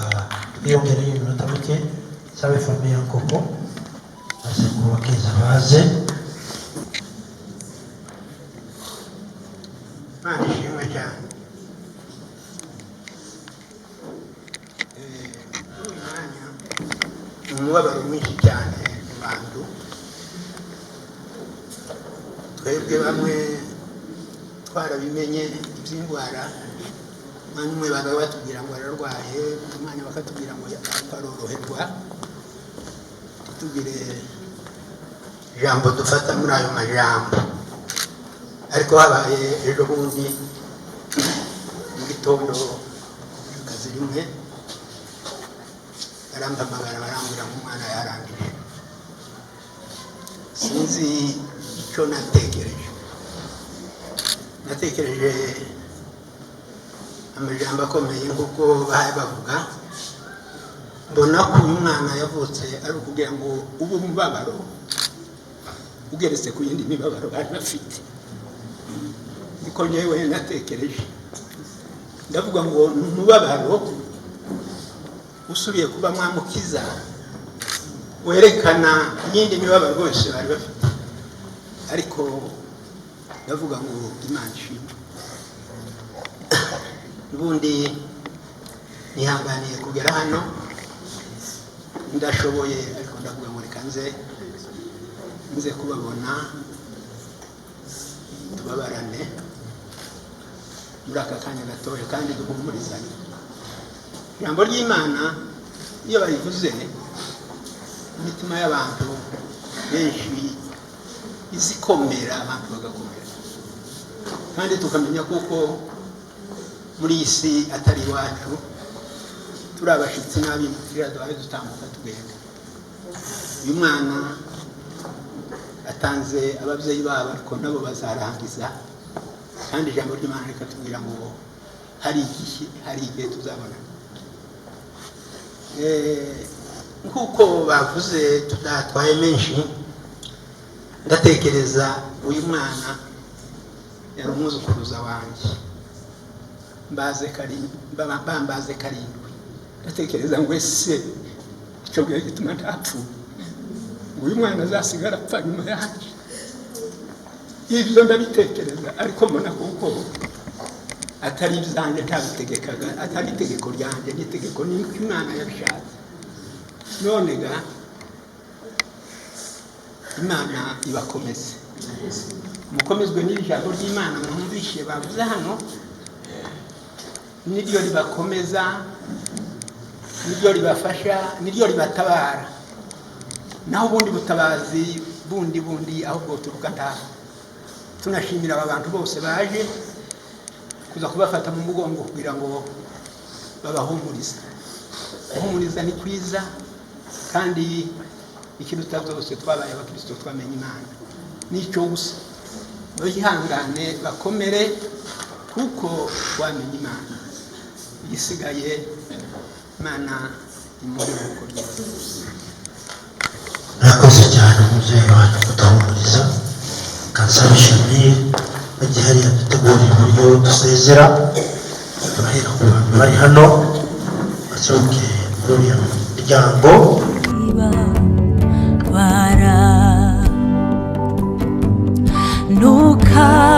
twiyongereye iminota mike, sabe famiye Nkoko basekuru bakeza baze. Imana ishimwe cyane. Uyu mwanya ni umubabaro mwinshi cyane mu bantu. Twebwe bamwe twarabimenye iby'indwara, umwanya umwe baza batubwira ngo ararwaye, undi mwanya bakatubwira ngo aroroherwa, ntitugire ijambo dufata muri ayo majambo. Ariko habaye ejo bundi mu gitondo akazi rimwe barampamagara barambwira ngo umwana yarangije. Sinzi icyo natekereje, natekereje amajambo akomeye nk'uko bahaye bavuga. Mbona ko uyu mwana yavutse ari ukugira ngo ube umubabaro Ugeretse ku yindi mibabaro bari bafite, niko nyewe natekereje. Ndavuga ngo ni umubabaro usubiye kuba mwamukiza, werekana iyindi mibabaro bose bari bafite. Ariko ndavuga ngo Imana ishimwe. Ubundi nihanganiye kugera hano, ndashoboye, ariko ndavuga ngo reka nze kubabona, tubabarane muri aka kanya gatoya kandi duhumurizanye. Ijambo ry'Imana iyo barivuze, imitima y'abantu benshi izikomera, abantu bagakomera, kandi tukamenya kuko muri iyi si atari iwacu, turi abashyitsi n'abimukira, duhaye dutambuka tugenda. Uyu mwana atanze ababyeyi babo, ariko nabo bazarangiza. Kandi ijambo ry'Imana rikatubwira ngo hari igihe tuzabona. Nk'uko bavuze, tudatwaye menshi, ndatekereza uyu mwana yari umwuzukuruza wanjye, mbaze bambaze karindwi. Ndatekereza ngo ese icyo gihe gituma ntapfuye, ngo uyu mwana azasigara apfa nyuma yanjye? Ibyo ndabitekereza, ariko mbona kuko atari ibyanjye, ntabitegekaga, atari itegeko ryanjye, n'itegeko ni uko Imana yabishatse. None ga Imana ibakomeze, mukomezwe n'iri jambo ry'Imana mwumvishe bavuze hano. Niryo ribakomeza, niryo ribafasha, niryo ribatabara. Naho ubundi butabazi bundi aho bwoturuka ntaho. Tunashimira aba bantu bose baje kuza kubafata mu mugongo kugira ngo babahumurize. Guhumuriza ni kwiza, kandi ikiruta byose, twabaye abakristo, twamenye Imana, nicyo gusa. Bihangane, bakomere, kuko twamenye Imana. Igisigaye, Imana imuhe uko ryiza. Murakoze cyane, umubyeyi wanyu kuduhumuriza. Kansaba Shamir bagiye hariya dutegura uburyo dusezera. Turahera ku bantu bari hano, basohoke muri uriya muryango. Bara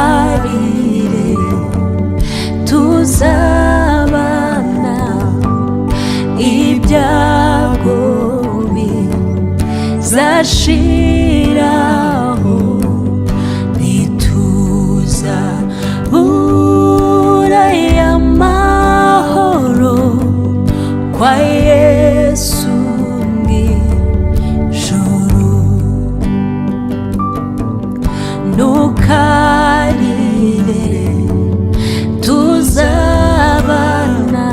ntukarire, tuzabana, ibyago bizashiraho, ntituza bura amahoro kwa Yesu mw'ijuru. Ntukarire, tuzabana,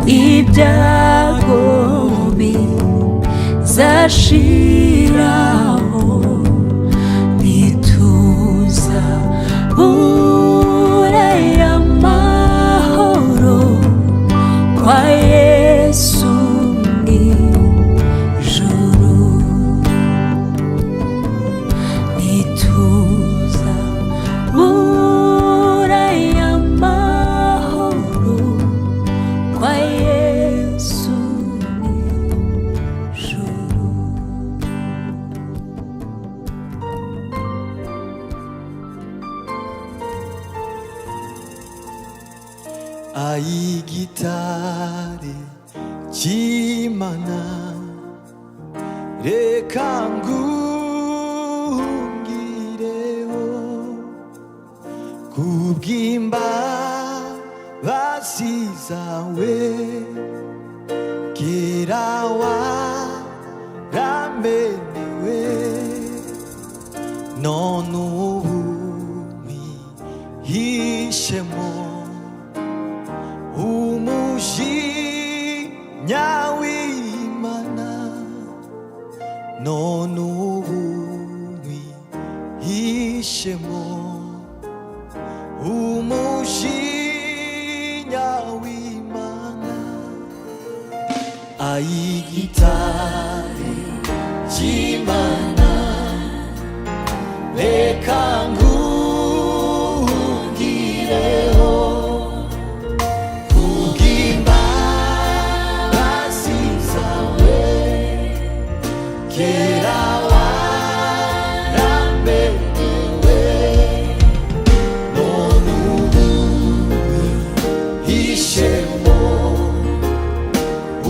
ibyago bizashiraho, ntituza bura amahoro kwa Yesu mw'ijuru, ntituza bura amahoro kwa Yesu mw'ijuru. Ayigitare cy'Imana, reka ngungireho kubw'imbabazi zawe. Kera waramenewe, none ubu mwihishemo umujinya w'Imana, none ubu mwihishemo umujinya w'Imana. Ayigitare cy'Imana. Reka nguhungireho kubw'imbabazi zawe. Kera waramberewe, none ubu ishemo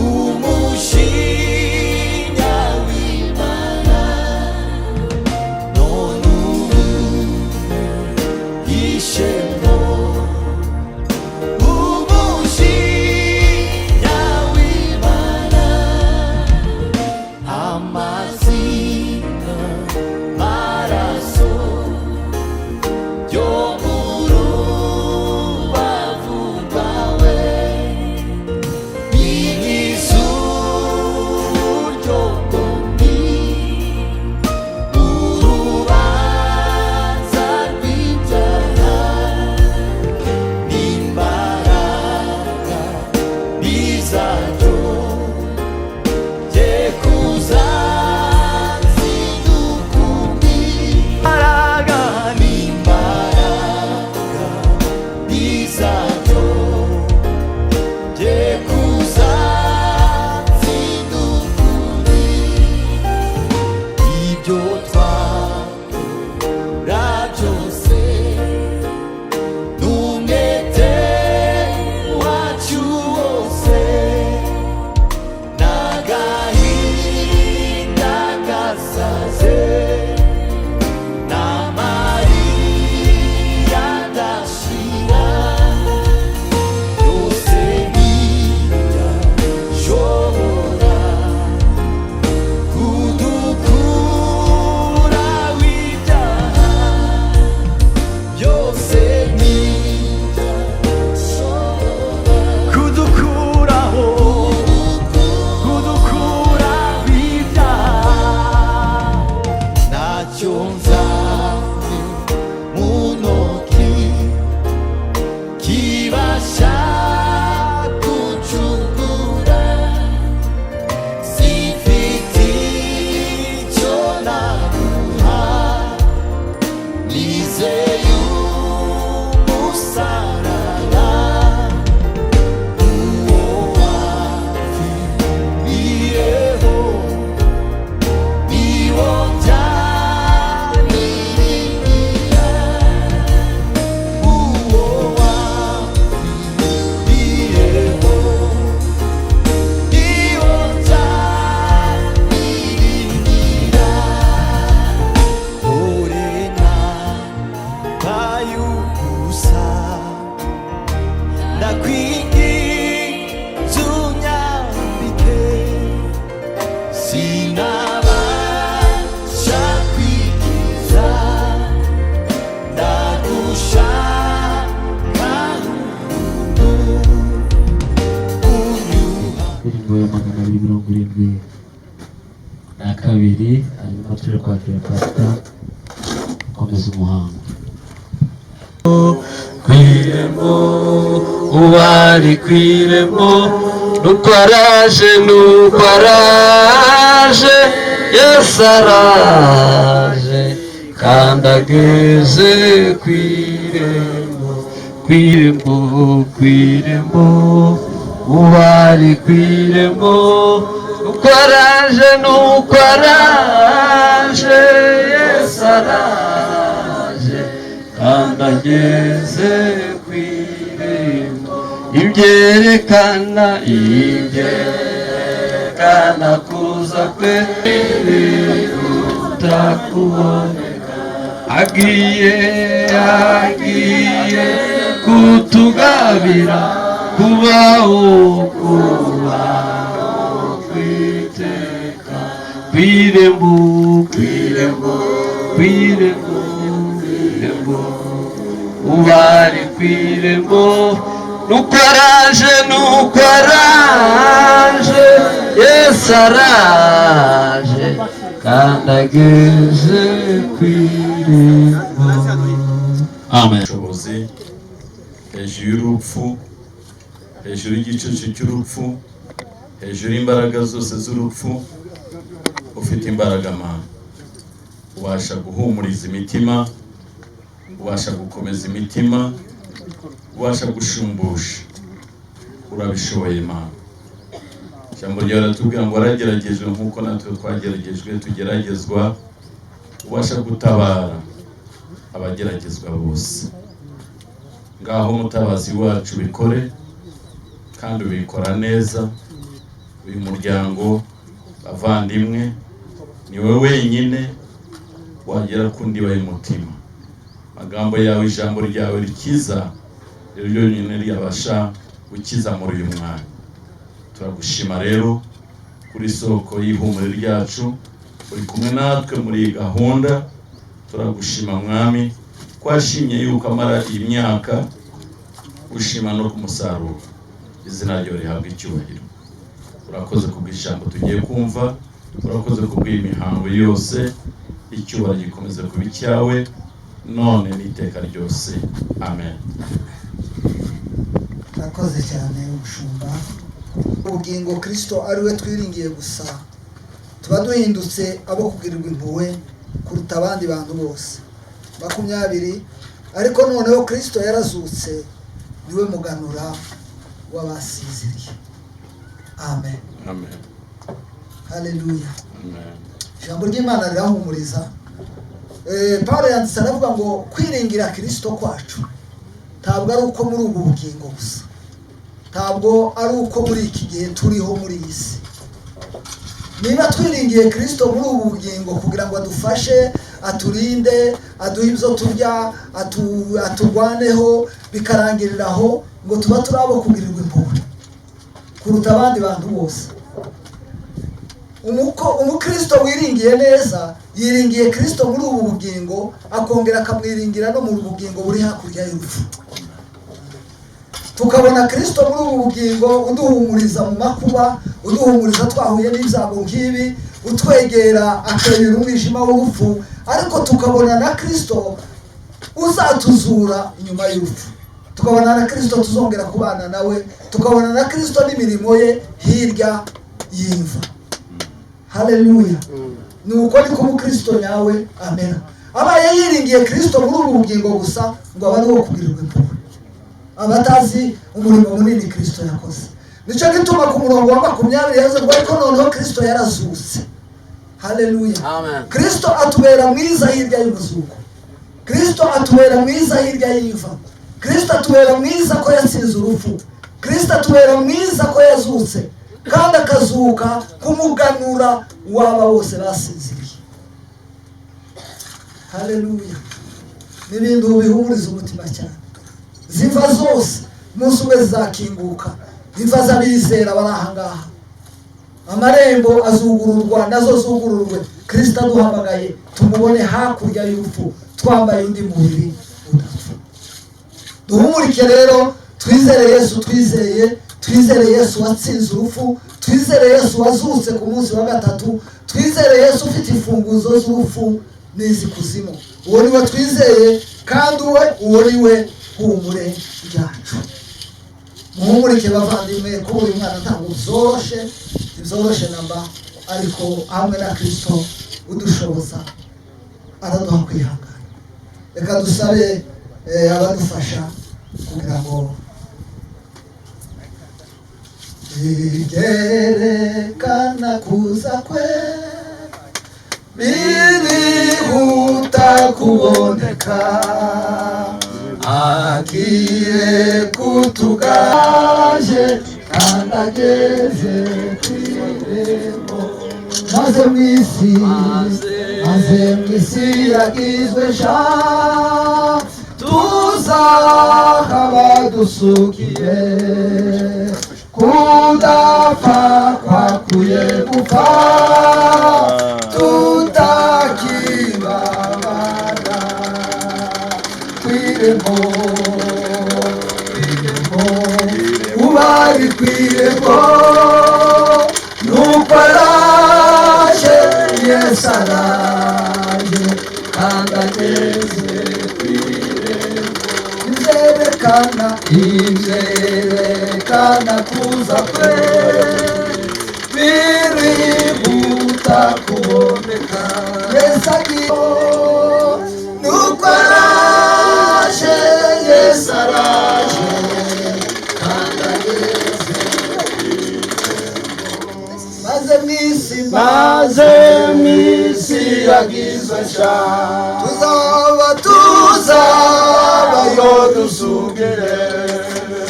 umujinya w'Imana, none ubu ishemo umujinya w'Imana. Amazina, maraso yo mu rubavu rwawe n'izuryo bombi, urubanza rw'ibyaha n'imbaraga bizaryo ukundi imbaraga n'imbaraga bizaryo ukundi ibyo twakora byose n'umwete wacu wose n'agahinda gasaze n'amarira adashira byose ntibishobora kudukura w'ibyaha byose ntibishobora kudukuraho, kudukura w'ibyaha. Ntacyo nzanye mu ntoki kibasha gucungura, simfite icyo naguha, nizeye umusaraba uwo wapfiriyeho niwo byaniringira, uwo wapfiriyeho niwo byaniringira. Dore nambaye ubusa, ndakwinginze unyambike, sinabasha kwikiza, ndagushaka Indirimbo ya 272, hanyuma tuje kwakira pasita komeza umuhango. Kwirembo ubari kwirembo, nuko araje, nuko araje, Yesu araje kandi ageze kwirembo, kwirembo, kwirembo ubari kwirembo, nuko araje, nuko araje, Yesu araje kandi ageze ku irembo. Ibyerekana, ibyerekana kuza kwe biruta kuboneka, agiye, agiye kutugabira kubaho, kubaho kwiteka. Kwirembo, kwirembo, kwirembo, kwirembo ubari kwirembo, nuko araje, nuko araje, Yesu araje kandi ageze ku irembo. Amen. Ubushobozi hejuru y'urupfu, hejuru y'igicucu cy'urupfu, hejuru y'imbaraga zose z'urupfu, ufite imbaraga Mana. Ubasha guhumuriza imitima, ubasha gukomeza imitima, ubasha gushumbusha, urabishoboye Mana. Ijambo ryawe riratubwira ngo warageragejwe nk'uko natwe twageragejwe tugeragezwa, ubasha gutabara abageragezwa bose. Ngaho mutabazi wacu bikore kandi ubikora neza. Uyu muryango, bavandimwe, ni wowe wenyine wagera ku ndiba y'umutima. Amagambo yawe, ijambo ryawe rikiza, rero ryonyine ryabasha gukiza muri uyu mwanya. Turagushima rero kuri soko y'ihumure ryacu, uri kumwe natwe muri iyi gahunda. Turagushima Mwami ko washimye yuko amara iyi myaka, ushima no ku musaruro. Izina ryawe rihabwa icyubahiro. Urakoze kubw'ijambo tugiye kumva, urakoze kubw'iyi mihango yose. Icyubahiro gikomeze kuba icyawe none n'iteka ryose, amen. Murakoze cyane umushumba. Ubugingo Kristo ari we twiringiye gusa, tuba duhindutse abo kugirirwa impuhwe kuruta abandi bantu bose. 20. Ariko noneho Kristo yarazutse, niwe muganura w'abasinziriye. Amen. Amen. Haleluya. Amen. Ijambo ry'Imana rirahumuriza. Paulo yanditse aravuga ngo kwiringira Kristo kwacu ntabwo ari uko muri ubu bugingo gusa, ntabwo ari uko muri iki gihe turiho muri iyi si. Niba twiringiye Kristo muri ubu bugingo kugira ngo adufashe, aturinde, aduhe ibyo turya, aturwaneho, bikarangirira aho, ngo tuba turi abo kugirirwa impuhwe kuruta abandi bantu bose. Umukristo wiringiye neza yiringiye Kristo muri ubu bugingo, akongera akamwiringira no mu bugingo buri hakurya y'urupfu. Tukabona Kristo muri ubu bugingo uduhumuriza mu makuba, uduhumuriza twahuye n'ibyago nk'ibi, utwegera akeyura umwijima w'urupfu, ariko tukabona na Kristo uzatuzura inyuma y'urupfu, tukabona na Kristo tuzongera kubana nawe, tukabona na Kristo n'imirimo ye hirya y'imva. Haleluya. Nuko niko umukristo nyawe amera. Abaye yiringiye Kristo muri ubu bugingo gusa, ngo abe ari uwo kugirirwa impuhwe, abatazi umurimo munini Kristo yakoze. Nicyo gituma ku murongo wa 20 yavuze ngo ariko noneho Kristo yarazutse. Haleluya. Kristo atubera mwiza hirya y'umuzuko, Kristo atubera mwiza hirya y'imva, Kristo atubera mwiza ko yatsinze urupfu, Kristo atubera mwiza ko yazutse kandi akazuka kumuganura waba bose basinziriye. Haleluya. N'ibintu bihumuriza umutima cyane. Zimva zose umunsi umwe zizakinguka, imva z'abizera bari aha ngaha, amarembo azugururwa, nazo zugururwe. Kristo aduhamagaye tumubone hakurya y'urupfu, twambaye undi mubiri udapfa. Duhumurike rero, twizere Yesu twizeye, twizere Yesu watsinze urupfu, twizere Yesu wazutse ku munsi wa gatatu, twizere Yesu ufite imfunguzo z'urupfu n'iz'ikuzimu. Uwo niwe twizeye, kandi uwo niwe humure ryacu. Muhumurike bavandimwe, ko uyu mwana ntabwo byoroshe, ntibyoroshe namba, ariko hamwe na Kristo udushoboza araduha kwihangana. Reka dusabe abadufasha kugira ngo ibyerekana kuza kwe birihuta kuboneka, agiye kutugaje kandi ageze ku irembo. Maze mu isi, maze mu isi yagizwe sha, tuzahaba dusukiye, kudapfa kwakuye gupfa, tutakibabara. Kw'irembo, kw'irembo, ubari kw'irembo, nuko araje, Yesu araje kandi ageze kw'irembo. Ibyerekana, ibyerekana kuza kwe birihuta kuboneka. Yesu agiye Maze mu isi, maze mu isi yagizwe nshya, tuzaba, tuzabayo dusugire.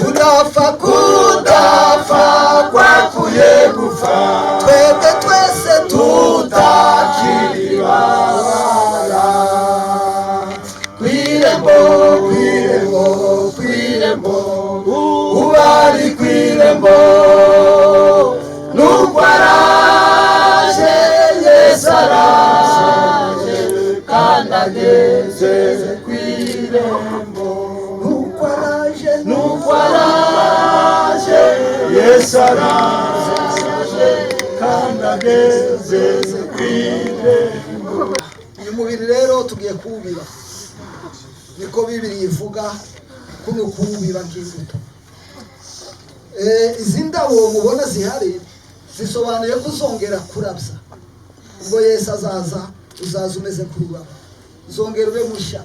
Kudapfa, kudapfa kwakuye gupfa, twebwe twese tutakiri babara. Kw'irembo, kw'irembo, kw'irembo, ubari kw'irembo, nuko araje, Yesu araje, kandi ageze kw'irembo. Nuko araje, nuko araje, Yesu araje, kandi ageze kw'irembo. Uyu mubiri rero tugiye kuwubiba, niko Bibiri ivuga, kuno kuwubiba nk'imbuto. Izi ndabo mubona zihari zisobanuye ko uzongera kurabya ubwo Yesu azaza, uzaza umeze nk'ururabo, uzongera ube mushya.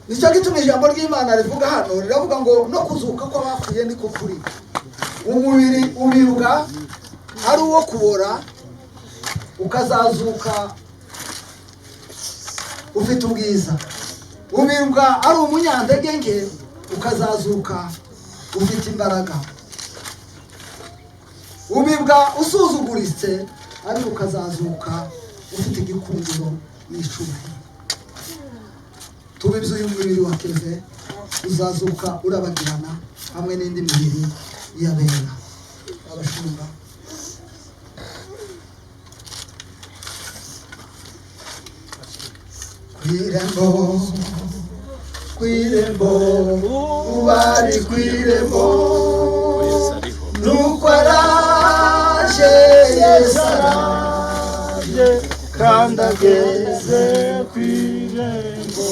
Nicyo gituma ijambo ry'Imana rivuga hano, riravuga ngo no kuzuka kw'abapfuye niko kuri. Umubiri ubibwa ari uwo kubora, ukazazuka ufite ubwiza. Ubibwa ari umunyantege nke, ukazazuka ufite imbaraga. Ubibwa usuzuguritse, ariko ukazazuka ufite igikundiro n'icubahiro. Tubibye uyu mubiri wa Keve, uzazuka urabagirana hamwe n'indi mibiri y'abera, abashumba. Kw'irembo, kw'irembo, ubari kw'irembo, nuko araje, Yesu araje, kandi ageze kw'irembo.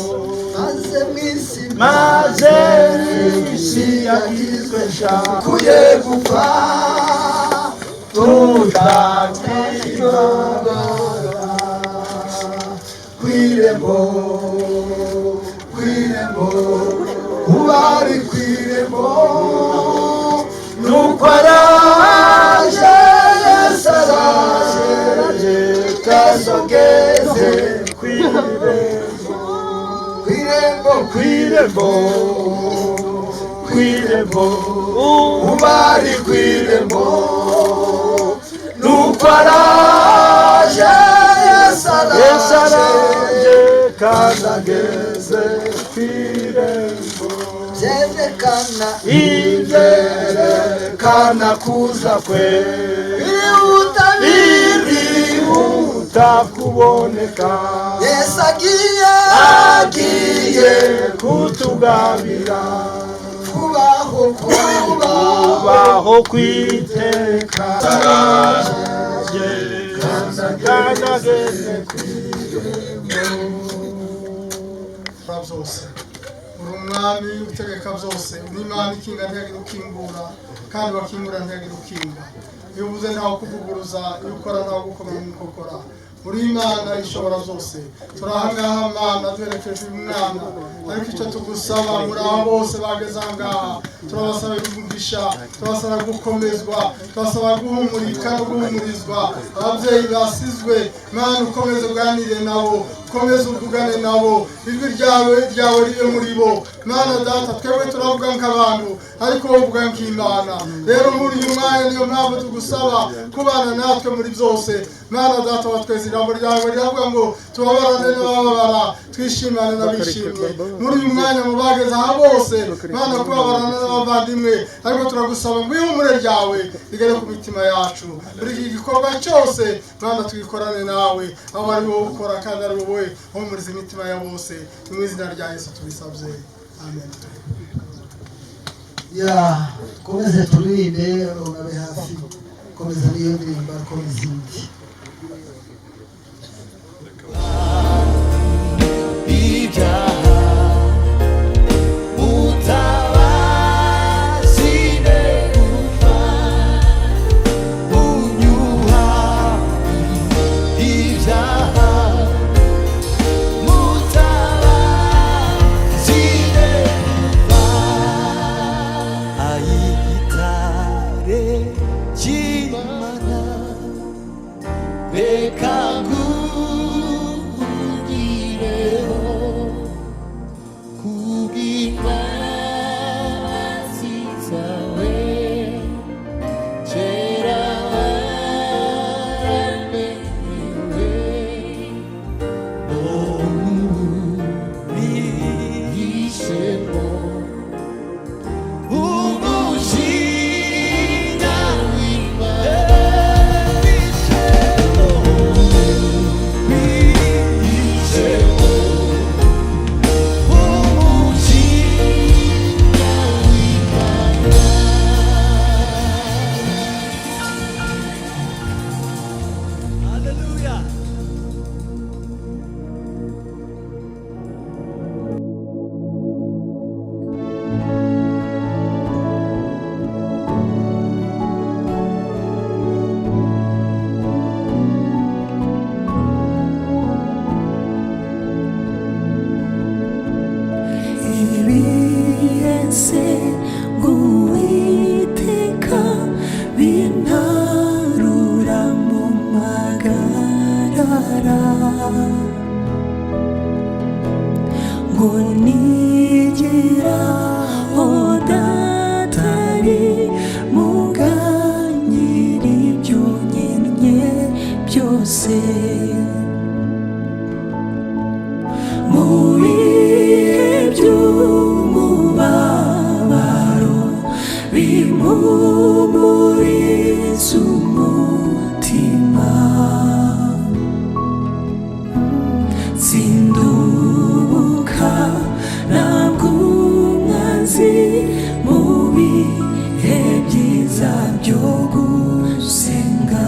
Maze mu isi, maze isi yagizwe nshya, kuye gupfa, tutakibabara. Kw'irembo, kw'irembo, ubari kw'irembo, nuko araje, Yesu araje, kazogeze kw'irembo. Kw'irembo, kw'irembo, kw'irembo, ubari kw'irembo, nuko araje, Yesu Yesu araje, araje, kandi ageze kw'irembo. Byerekana, ibyerekana kuza kwe, birihuta, birihuta kuboneka. Yesu agiye, agiye kutugabira kubaho, kubaho, kubaho kwiteka. Araje, kandi ageze kw'irembo. Byose uri umwami utegeka byose, uri Imana ikinga ntiyagira ukingura, kandi bakingura ntiyagira ukinga. Iyo uvuze ntawe kuvuguruza, iyo ukora ntawe gukoma mu nkokora. Uri Imana ishobora byose. Turi aha ngaha, Mana, duherekeje uyu mwana, ariko icyo tugusaba muri abo bose bageze aha ngaha, turabasaba umugisha, turabasaba gukomezwa, turabasaba guhumurika no guhumurizwa. Ababyeyi basizwe, Mana, ukomeze uganire nabo, ukomeze uvugane nabo, ijwi ryawe ryawe ribe muri bo. Mana Data, twebwe turavuga nk'abantu, ariko wowe uvuga nk'Imana. Rero muri uyu mwanya niyo mpamvu tugusaba kubana natwe muri byose. Mana Data wa twese, ijambo ryawe riravuga ngo tubabarane n'abababara, twishimane n'abishimye. Muri uyu mwanya mu bageze aha bose, Mana, kubabarana n'abavandimwe, ariko turagusaba ngo ihumure ryawe rigere ku mitima yacu muri iki gikorwa cyose. Mana, tugikorane nawe, aho ari wowe ukora kandi ari wowe uhumuriza imitima ya bose. Ni mu izina rya Yesu tubisabye, amen. Ya, komeze turirimbe, unabe hafi, komeza n'iyo ndirimbo ariko n'izindi. Ibyaha mutabazi gupfa unyuha ibyaha mutabazi gupfa ayigitare. Nkomeza umutima, sindubuka ntabwo umwanzi mu bihe byiza byo gusenga,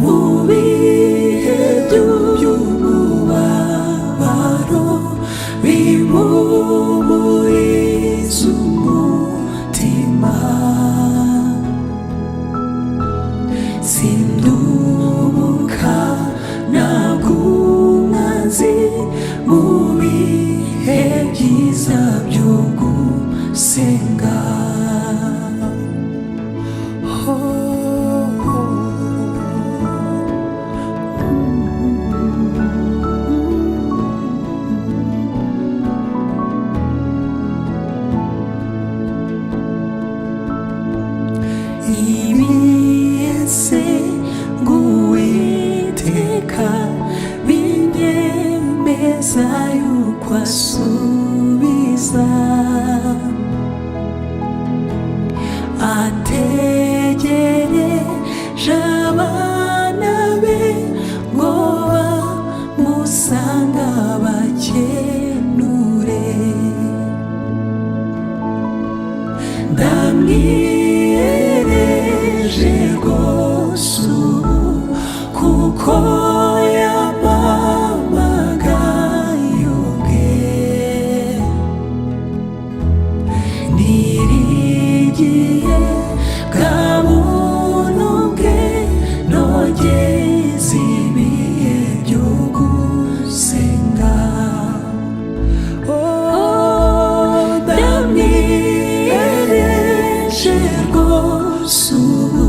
mu bihe by'umubabaro bimumuriza umutima, sindubuka ntabwo umwanzi mu bihe byiza byo gusenga. Ibiese nguwiteka binyemeza yuko asubiza, ategereje abana be ngo bamusanga bakenure. Ndamwiyereje rwose ubu kuko yampamagaye ubwe, nirigiye bwa buntu bwe nogeze ibihe byo gusenga. Oh, ndamwiyereje rwose ubu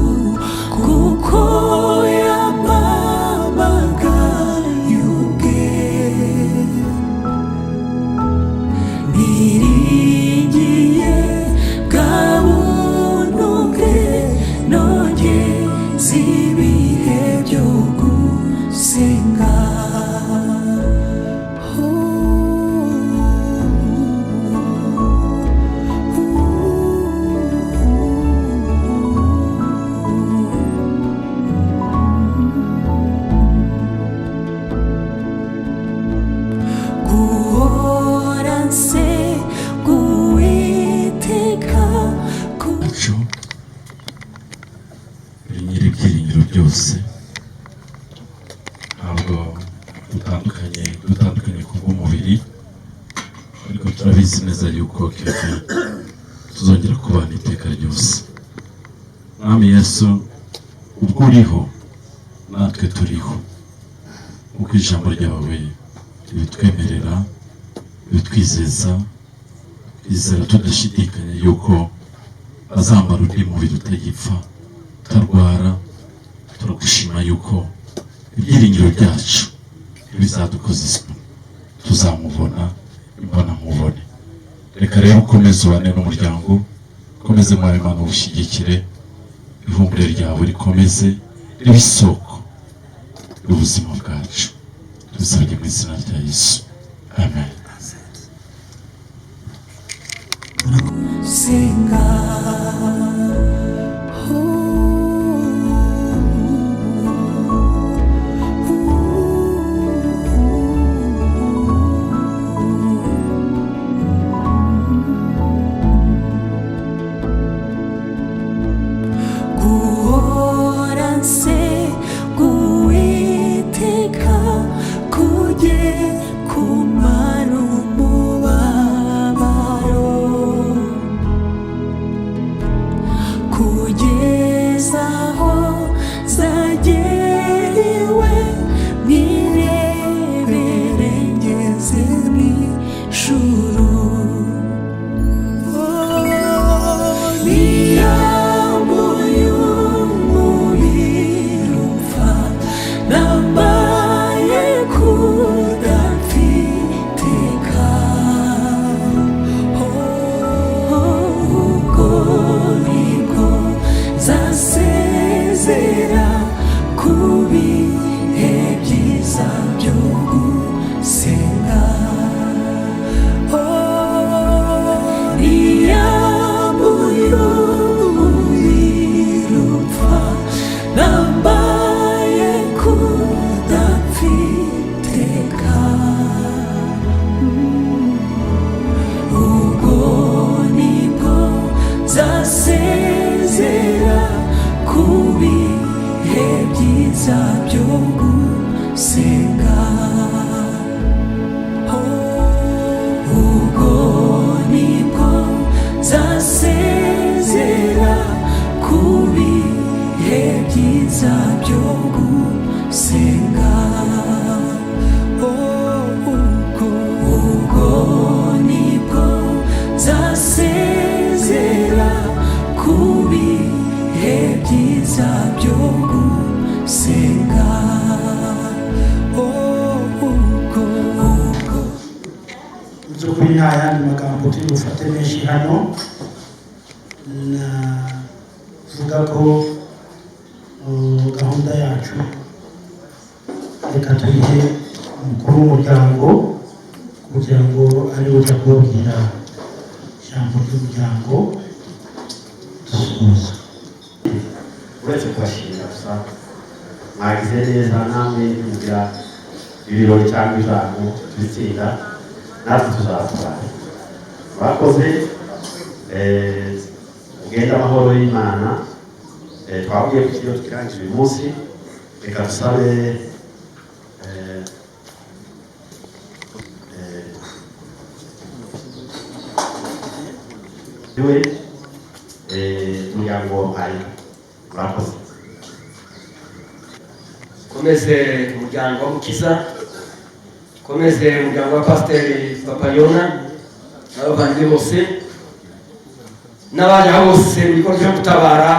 kuko yampamagaye ubwe, niringiye bwa buntu bwe nogeze ibihe byo gusenga. Guhora nse guwiteka yacu uri nyir'ibyiringiro byose, ntabwo dutandukanye, dutandukanye ku bw'umubiri, ariko turabizi neza yuko Kevin tuzongera kubana iteka ryose. Mwami Yesu, ubwo uriho natwe turiho, kuko ijambo ryawe ribitwemerera, ribitwizeza, twizera tudashidikanya yuko azambara undi mubiri utagipfa, utarwara. Turagushima yuko ibyiringiro byacu ntibizadukoza isoni, tuzamubona imbona nkubone. Reka rero ukomeze ubane n'umuryango, ukomeze mwami Imana uwushyigikire, ihumure ryawe rikomeze ribe isoko y'ubuzima bwacu. Tubisabye mu izina rya Yesu, amen. Senga. Guhora nse guwiteka kujye kumara umubabaro, byiza byo gusenga. Oh, ubwo ubwo nibwo nzasezera ku bihe byiza byo gusenga. Oh, ubwo ubwo Mu by'ukuri nta yandi magambo turi bufate menshi hano. Navuga ko gahunda yacu reka tuyihe umukuru w'umuryango kugira ngo ariwe ujya kubabwira ijambo ry'umuryango dusuhuza. Uretse kubashimira gusa, mwagize neza namwe. Mugira ibirori cyangwa ijambo tubitsinda, natwe tuzatwara. Murakoze. Mugende amahoro y'Imana. Twabwiye ko ikiriyo tukirangije uyu munsi. Reka dusabe we umuryango ari. Murakoze. Komeze umuryango wa Mukiza, komeze umuryango wa Pasiteri Papayona n'abavandimwe bose n'abaje aho bose mu gikorwa cyo gutabara.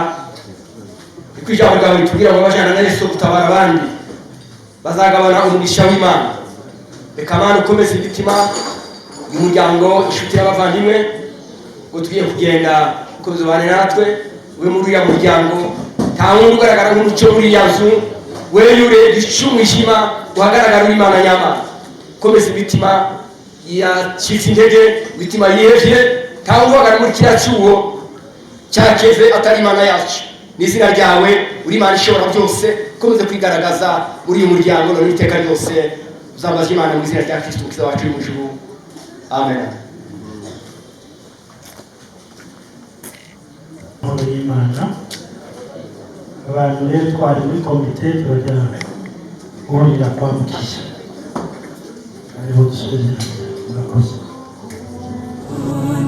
Niko ijambo ryawe ritubwira ngo abajyana na Yesu gutabara abandi bazagabana umugisha w'Imana. Reka Mana ukomeze imitima y'umuryango, inshuti y'abavandimwe, ngo tugiye kugenda, ukomeze ubane natwe ube muri uriya muryango. Nta wundi ugaragara nk'umucyo muri iriya nzu, weyure igicu umwijima, uhagaragara uri Imana nyamana. Komeza imitima yacitse intege, imitima yihevye. Nta wundi uhagarara muri kiriya cyuho cya Keve atari Imana yacu. Ni izina ryawe, uri Imana ishobora byose. Komeze kwigaragaza muri uyu muryango none iteka ryose. Uzambaza Imana mu izina rya Kristo Umukiza wacu uri mu ijuru, amen. Amahoro y'Imana. Abantu rero twari muri komite turajya guhurira kwa Mukiza, ariho dusubira. Murakoze.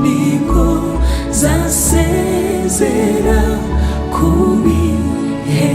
Nibwo nzasezera ku bihe.